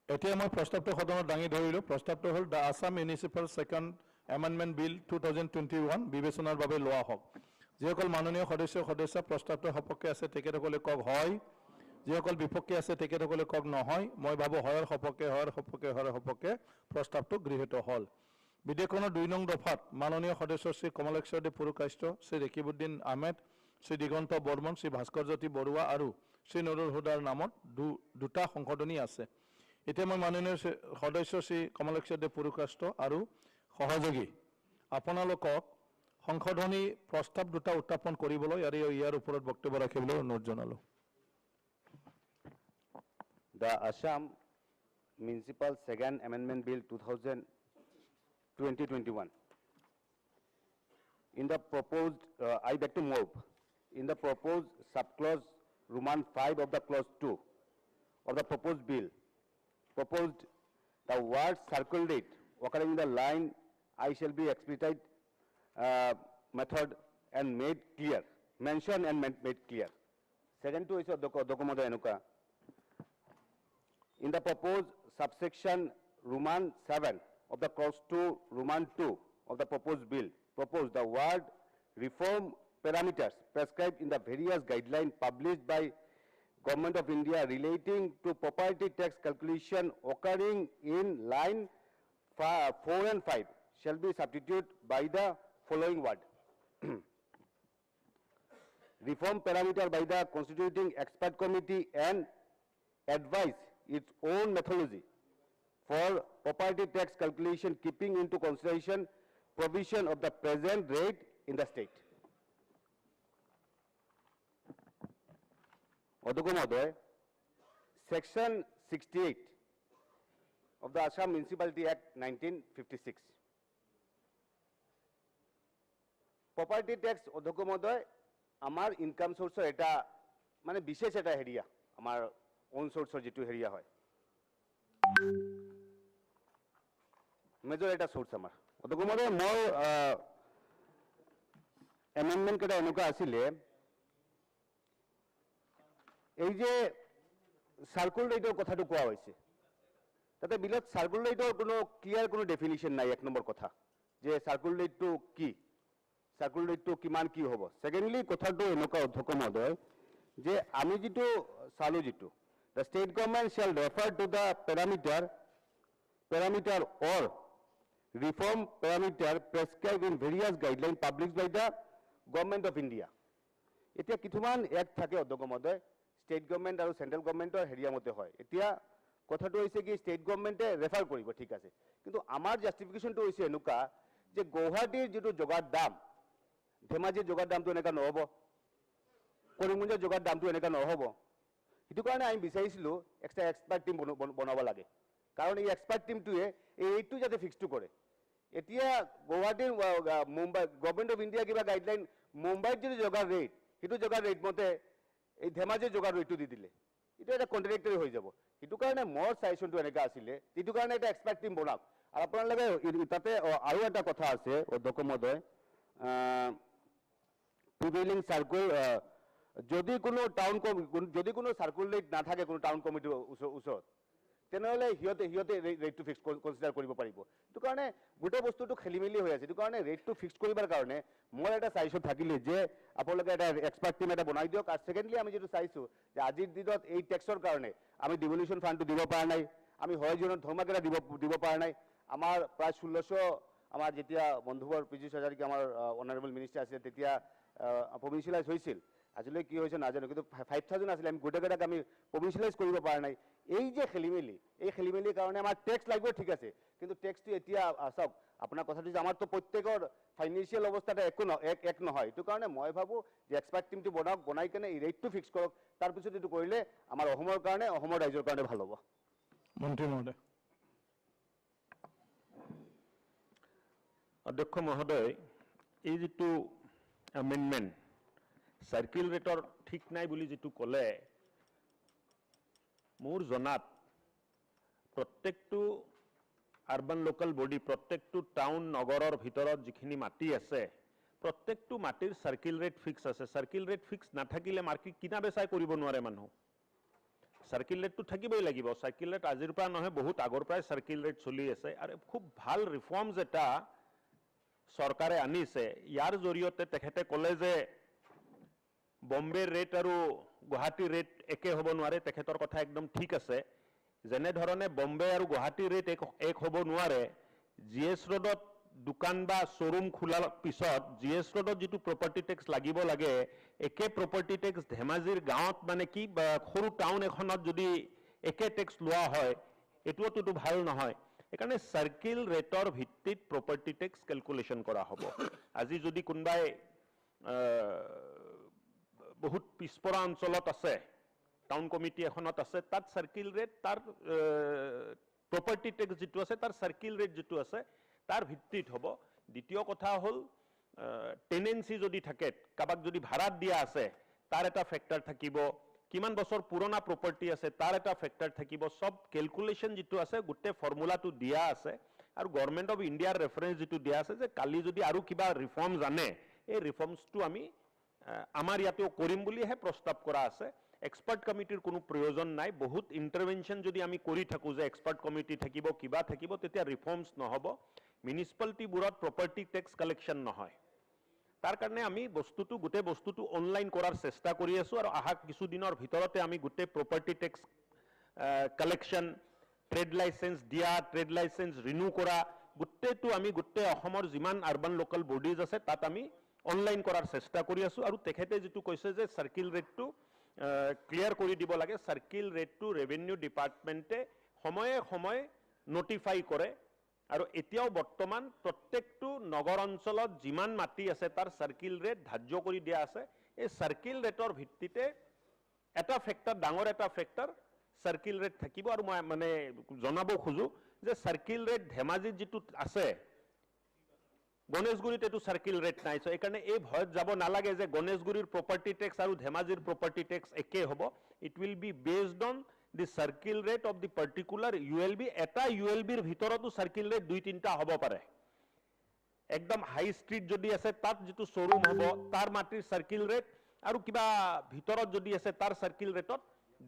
এতিয়া মই প্ৰস্তাৱটো সদনত দাঙি ধৰিলোঁ। প্ৰস্তাৱটো হ'ল the Assam municipal second amendment bill 2021 বিবেচনাৰ বাবে লোৱা হওক। যিসকল মাননীয় সদস্য সদস্য প্ৰস্তাৱটোৰ সপক্ষে আছে তেখেতসকলে কওক হয়, যিসকল বিপক্ষে আছে তেখেতসকলে কওক নহয়। মই ভাবোঁ হয়ৰ সপক্ষে, হয়ৰ সপক্ষে, হয়ৰ সপক্ষে প্ৰস্তাৱটো গৃহীত হ'ল। বিধেয়কখনৰ 2 নং দফাত মাননীয় সদস্য শ্ৰী কমলেশ্বৰ দেৱ পুৰকায়স্থ, শ্ৰী ৰেকিবুদ্দিন আহমেদ, শ্ৰী দিগন্ত বৰ্মন, শ্ৰী ভাস্কৰজ্যোতি বৰুৱা আৰু শ্ৰী নুৰুল হুদাৰ নামত দুটা সংশোধনী আছে। এতিয়া মই মাননীয় সদস্য শ্ৰী কমলেশ্বৰ দেৱ পুৰকায়স্থ আৰু সহযোগী আপোনালোকক সংশোধনী প্ৰস্তাৱ দুটা উত্থাপন কৰিবলৈ আৰু ইয়াৰ ওপৰত বক্তব্য ৰাখিবলৈ অনুৰোধ জনালোঁ। The Assam Municipal Second Amendment Bill 2021. In the proposed, I beg to move, in the proposed subclause Roman 5 of the clause 2 of the proposed bill, proposed the word circulate occurring in the line I shall be expedite method and made clear, mentioned and made clear. Second to is document enuka. In the proposed subsection Roman 7 of the clause 2 Roman 2 of the proposed bill, proposed the word reform parameters prescribed in the various guidelines published by Government of India relating to property tax calculation occurring in line 4 and 5 shall be substituted by the following word. reform parameter by the constituting expert committee and advise its own methodology for property tax calculation, keeping into consideration provision of the present rate in the state. অধ্যক্ষ মহোদয়, Section 68 of the Assam Municipality Act 1956. Property tax, অধ্যক্ষ মহোদয়, আমাৰ income চ'ৰ্চৰ এটা মানে বিশেষ এটা হেৰিয়া, আমাৰ অ'ন চ'ৰ্চৰ যিটো হেৰিয়া হয়, মেজৰ এটা চ'ৰ্চ আমাৰ। অধ্যক্ষ মহোদয়, মোৰ এমেণ্ডমেণ্ট কেইটা এনেকুৱা আছিলে, এই যে চাৰ্কুল ৰেটৰ কথাটো কোৱা হৈছে, তাতে বিলত চাৰ্কুল ৰেটৰ কোনো ক্লিয়াৰ কোনো ডেফিনিশ্যন নাই। এক নম্বৰ কথা যে চাৰ্কুল ৰেটটো কি, চাৰ্কুল ৰেটটো কিমান কি হ'ব। ছেকেণ্ডলি কথাটো এনেকুৱা অধ্যক্ষ মহোদয়, যে আমি যিটো চালোঁ, যিটো the state government shall refer to the parameter or reform parameter prescribe in various guideline publish by the government of India. এতিয়া কিছুমান এক্ট থাকে অধ্যক্ষ মহোদয়, ষ্টেট গভৰ্ণমেণ্ট আৰু চেণ্ট্ৰেল গভৰ্ণমেণ্টৰ হেৰিয়া মতে হয়। এতিয়া কথাটো হৈছে কি, ষ্টেট গভৰ্ণমেণ্টে ৰেফাৰ কৰিব, ঠিক আছে, কিন্তু আমাৰ জাষ্টিফিকেশ্যনটো হৈছে এনেকুৱা যে গুৱাহাটীৰ যিটো জগাৰ দাম, ধেমাজিৰ জগাৰ দামটো এনেকুৱা নহ'ব, কৰিমগঞ্জৰ জগাৰ দামটো এনেকুৱা নহ'ব। সেইটো কাৰণে আমি বিচাৰিছিলোঁ এক্সট্ৰা এক্সপাৰ্ট টীম বনাব লাগে, কাৰণ এই এক্সপাৰ্ট টীমটোৱে এই ৰেটটো যাতে ফিক্সটো কৰে। এতিয়া গুৱাহাটীৰ মুম্বাই গভৰ্ণমেণ্ট অফ ইণ্ডিয়া কিবা গাইডলাইন, মুম্বাইত যিটো জগাৰ ৰেট, সেইটো জগাৰ ৰেট মতে এই ধেমাজিৰ জগাৰ ৰেটটো দি দিলে এইটো এটা কণ্ট্ৰেডিক্টৰী হৈ যাব। সেইটো কাৰণে মোৰ ছাজেশ্যনটো এনেকুৱা আছিলে, সেইটো কাৰণে এটা এক্সপাৰ্ট টীম বনাওক। আৰু আপোনালোকে তাতে আৰু এটা কথা আছে অধ্যক্ষ মহোদয়, প্ৰিভেইলিং চাৰ্কুল, যদি কোনো টাউন যদি কোনো চাৰ্কুল ৰেট নাথাকে কোনো টাউন কমিটিৰ ওচৰত, তেনেহ'লে সিহঁতে ৰেটটো ফিক্স কনচিডাৰ কৰিব পাৰিব। সেইটো কাৰণে গোটেই বস্তুটো খেলি মেলি হৈ আছে। সেইটো কাৰণে ৰেটটো ফিক্স কৰিবৰ কাৰণে মোৰ এটা ছাজেশ্যন থাকিলে যে আপোনালোকে এটা এক্সপাৰ্ট টীম এটা বনাই দিয়ক। আৰু ছেকেণ্ডলি আমি যিটো চাইছোঁ যে আজিৰ দিনত এই টেক্সৰ কাৰণে আমি ডিভলিউশ্যন ফাণ্ডটো দিব পৰা নাই, আমি হৰিজনৰ ধৰ্মাকেইটা দিব পৰা নাই। আমাৰ প্ৰায় 1600, আমাৰ যেতিয়া বন্ধুবৰ পীযুষ হাজৰিকা আমাৰ অনাৰেবল মিনিষ্টাৰ আছিলে তেতিয়া প্ৰভিঞ্চিয়েলাইজ হৈছিল, আজিলৈ কি হৈছে নাজানো, কিন্তু 5000 আছিলে, আমি গোটেইকেইটাক আমি প্ৰভিঞ্চিয়েলাইজ কৰিব পৰা নাই। এই যে খেলি মেলি, এই খেলি মেলিৰ কাৰণে আমাৰ টেক্স লাগিব, ঠিক আছে, কিন্তু টেক্সটো এতিয়া চাওক আপোনাৰ কথাটো যে আমাৰতো প্ৰত্যেকৰ ফাইনেন্সিয়েল অৱস্থাটা একো এক নহয়। সেইটো কাৰণে মই ভাবোঁ যে এক্সপাৰ্ট টীমটো বনাওক, বনাই কেনে এই ৰেটটো ফিক্স কৰক, তাৰপিছত এইটো কৰিলে আমাৰ অসমৰ কাৰণে, অসমৰ ৰাইজৰ কাৰণে ভাল হ'ব। মন্ত্ৰী মহোদয়। অধ্যক্ষ মহোদয়, এই যিটো এমেণ্ডমেণ্ট চাৰ্কিল ৰেটৰ ঠিক নাই বুলি যিটো ক'লে, মোৰ জনাত প্ৰত্যেকটো আৰ্বান লোকেল বডি, প্ৰত্যেকটো টাউন নগৰৰ ভিতৰত যিখিনি মাটি আছে, প্ৰত্যেকটো মাটিৰ চাৰ্কিল ৰেট ফিক্স আছে। চাৰ্কিল ৰেট ফিক্স নাথাকিলে মাটি কিনা বেচাই কৰিব নোৱাৰে মানুহ। চাৰ্কিল ৰেটটো থাকিবই লাগিব। চাৰ্কিল ৰেট আজিৰ পৰা নহয়, বহুত আগৰ পৰাই চাৰ্কিল ৰেট চলি আছে। আৰু খুব ভাল ৰিফৰ্মছ এটা চৰকাৰে আনিছে। ইয়াৰ জৰিয়তে তেখেতে ক'লে যে বম্বেৰ ৰেট আৰু গুৱাহাটীৰ ৰেট একে হ'ব নোৱাৰে, তেখেতৰ কথা একদম ঠিক আছে। যেনেধৰণে বম্বে আৰু গুৱাহাটীৰ ৰেট এক হ'ব নোৱাৰে, জি এছ ৰোডত দোকান বা শ্ব'ৰুম খোলাৰ পিছত জি এছ ৰোডত যিটো প্ৰপাৰ্টি টেক্স লাগিব লাগে, একে প্ৰপাৰ্টি টেক্স ধেমাজিৰ গাঁৱত মানে কি সৰু টাউন এখনত যদি একে টেক্স লোৱা হয়, এইটোওতো ভাল নহয়। সেইকাৰণে চাৰ্কিল ৰেটৰ ভিত্তিত প্ৰপাৰ্টি টেক্স কেলকুলেশ্যন কৰা হ'ব। আজি যদি কোনোবাই বহুত পিছপৰা অঞ্চলত আছে, টাউন কমিটি এখনত আছে, তাত চাৰ্কিল ৰেট, তাৰ প্ৰপাৰ্টি টেক্স যিটো আছে, তাৰ চাৰ্কিল ৰেট যিটো আছে তাৰ ভিত্তিত হ'ব। দ্বিতীয় কথা হ'ল টেনেঞ্চি যদি থাকে, কাৰোবাক যদি ভাড়াত দিয়া আছে তাৰ এটা ফেক্টৰ থাকিব, কিমান বছৰ পুৰণা প্ৰপাৰ্টি আছে তাৰ এটা ফেক্টৰ থাকিব। চব কেলকুলেশ্যন যিটো আছে গোটেই ফৰ্মুলাটো দিয়া আছে। আৰু গভৰ্ণমেণ্ট অফ ইণ্ডিয়াৰ ৰেফাৰেঞ্চ যিটো দিয়া আছে যে কালি যদি আৰু কিবা ৰিফৰ্মছ আনে, এই ৰিফৰ্মছটো আমি আমাৰ ইয়াতেও কৰিম বুলিহে প্ৰস্তাৱ কৰা আছে। এক্সপাৰ্ট কমিটিৰ কোনো প্ৰয়োজন নাই। বহুত ইণ্টাৰভেনশ্যন যদি আমি কৰি থাকোঁ যে এক্সপাৰ্ট কমিটি থাকিব, কিবা থাকিব, তেতিয়া ৰিফৰ্মছ নহ'ব। মিউনিচিপালিটিবোৰত প্ৰপাৰ্টি টেক্স কালেকশ্যন নহয়, তাৰ কাৰণে আমি বস্তুটো গোটেই বস্তুটো অনলাইন কৰাৰ চেষ্টা কৰি আছোঁ। আৰু অহা কিছুদিনৰ ভিতৰতে আমি গোটেই property tax collection, trade licence দিয়া, ট্ৰেড লাইচেঞ্চ ৰিনিউ কৰা, গোটেইটো আমি গোটেই অসমৰ যিমান আৰ্বান লোকেল বডিজ আছে তাত আমি অনলাইন কৰাৰ চেষ্টা কৰি আছোঁ। আৰু তেখেতে যিটো কৈছে যে চাৰ্কিল ৰেটটো ক্লিয়াৰ কৰি দিব লাগে, চাৰ্কিল ৰেটটো ৰেভিনিউ ডিপাৰ্টমেণ্টে সময়ে সময়ে নটিফাই কৰে আৰু এতিয়াও বৰ্তমান প্ৰত্যেকটো নগৰ অঞ্চলত যিমান মাটি আছে, তাৰ চাৰ্কিল ৰেট ধাৰ্য কৰি দিয়া আছে। এই চাৰ্কিল ৰেটৰ ভিত্তিতে এটা ফেক্টৰ, ডাঙৰ এটা ফেক্টৰ চাৰ্কিল ৰেট থাকিব। আৰু মই মানে জনাব খোজো যে চাৰ্কিল ৰেট ধেমাজিত যিটো আছে, গণেশগুৰিত এইটো চাৰ্কিল ৰেট নাই। চ' সেইকাৰণে এই ভয়ত যাব নালাগে যে গণেশগুৰিৰ প্ৰপাৰ্টি টেক্স আৰু ধেমাজিৰ প্ৰপাৰ্টি টেক্স একে হ'ব। It will be based on the circle rate of the particular ULB. এটা ইউ এল বিৰ ভিতৰতো চাৰ্কিল ৰেট দুই তিনিটা হ'ব পাৰে। একদম হাই ষ্ট্ৰীট যদি আছে, তাত যিটো শ্ব'ৰুম হ'ব, তাৰ মাটিৰ চাৰ্কিল ৰেট আৰু কিবা ভিতৰত যদি আছে, তাৰ চাৰ্কিল ৰেটত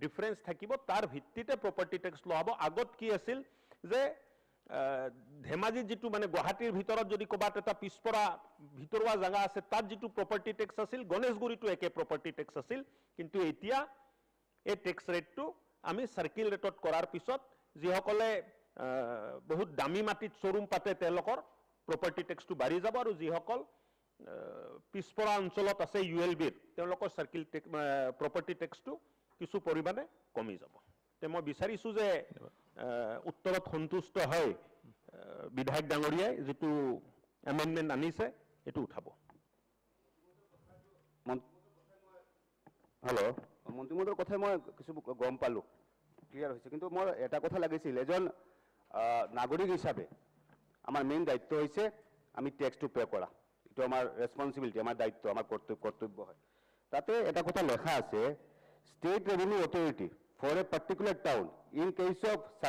ডিফাৰেঞ্চ থাকিব। তাৰ ভিত্তিতে প্ৰপাৰ্টি টেক্স লোৱা হ'ব। আগত কি আছিল যে ধেমাজিত যিটো, মানে গুৱাহাটীৰ ভিতৰত যদি ক'ৰবাত এটা পিছপৰা ভিতৰুৱা জেগা আছে, তাত যিটো প্ৰপাৰ্টি টেক্স আছিল, গণেশগুৰিতো একে প্ৰপাৰ্টি টেক্স আছিল। কিন্তু এতিয়া এই টেক্স ৰেটটো আমি চাৰ্কিল ৰেটত কৰাৰ পিছত যিসকলে বহুত দামী মাটিত শ্ব'ৰুম পাতে, তেওঁলোকৰ প্ৰপাৰ্টি টেক্সটো বাঢ়ি যাব আৰু যিসকল পিছপৰা অঞ্চলত আছে ইউ এল বিৰ, তেওঁলোকৰ চাৰ্কিল প্ৰপাৰ্টি টেক্সটো কিছু পৰিমাণে কমি যাব। তে মই বিচাৰিছোঁ যে উত্তৰত সন্তুষ্ট হৈ বিধায়ক ডাঙৰীয়াই যিটো এমেণ্ডমেণ্ট আনিছে, এইটো উঠাব। হেল্ল', মন্ত্ৰী মহোদয়ৰ কথাই মই কিছু গম পালোঁ, ক্লিয়াৰ হৈছে। কিন্তু মোৰ এটা কথা লাগিছিল, এজন নাগৰিক হিচাপে আমাৰ মেইন দায়িত্ব হৈছে আমি টেক্সটো পে' কৰা। এইটো আমাৰ ৰেচপনচিবিলিটি, আমাৰ দায়িত্ব, আমাৰ কৰ্তব্য হয়। তাতে এটা কথা লেখা আছে, State Revenue Authority for a particular town in case of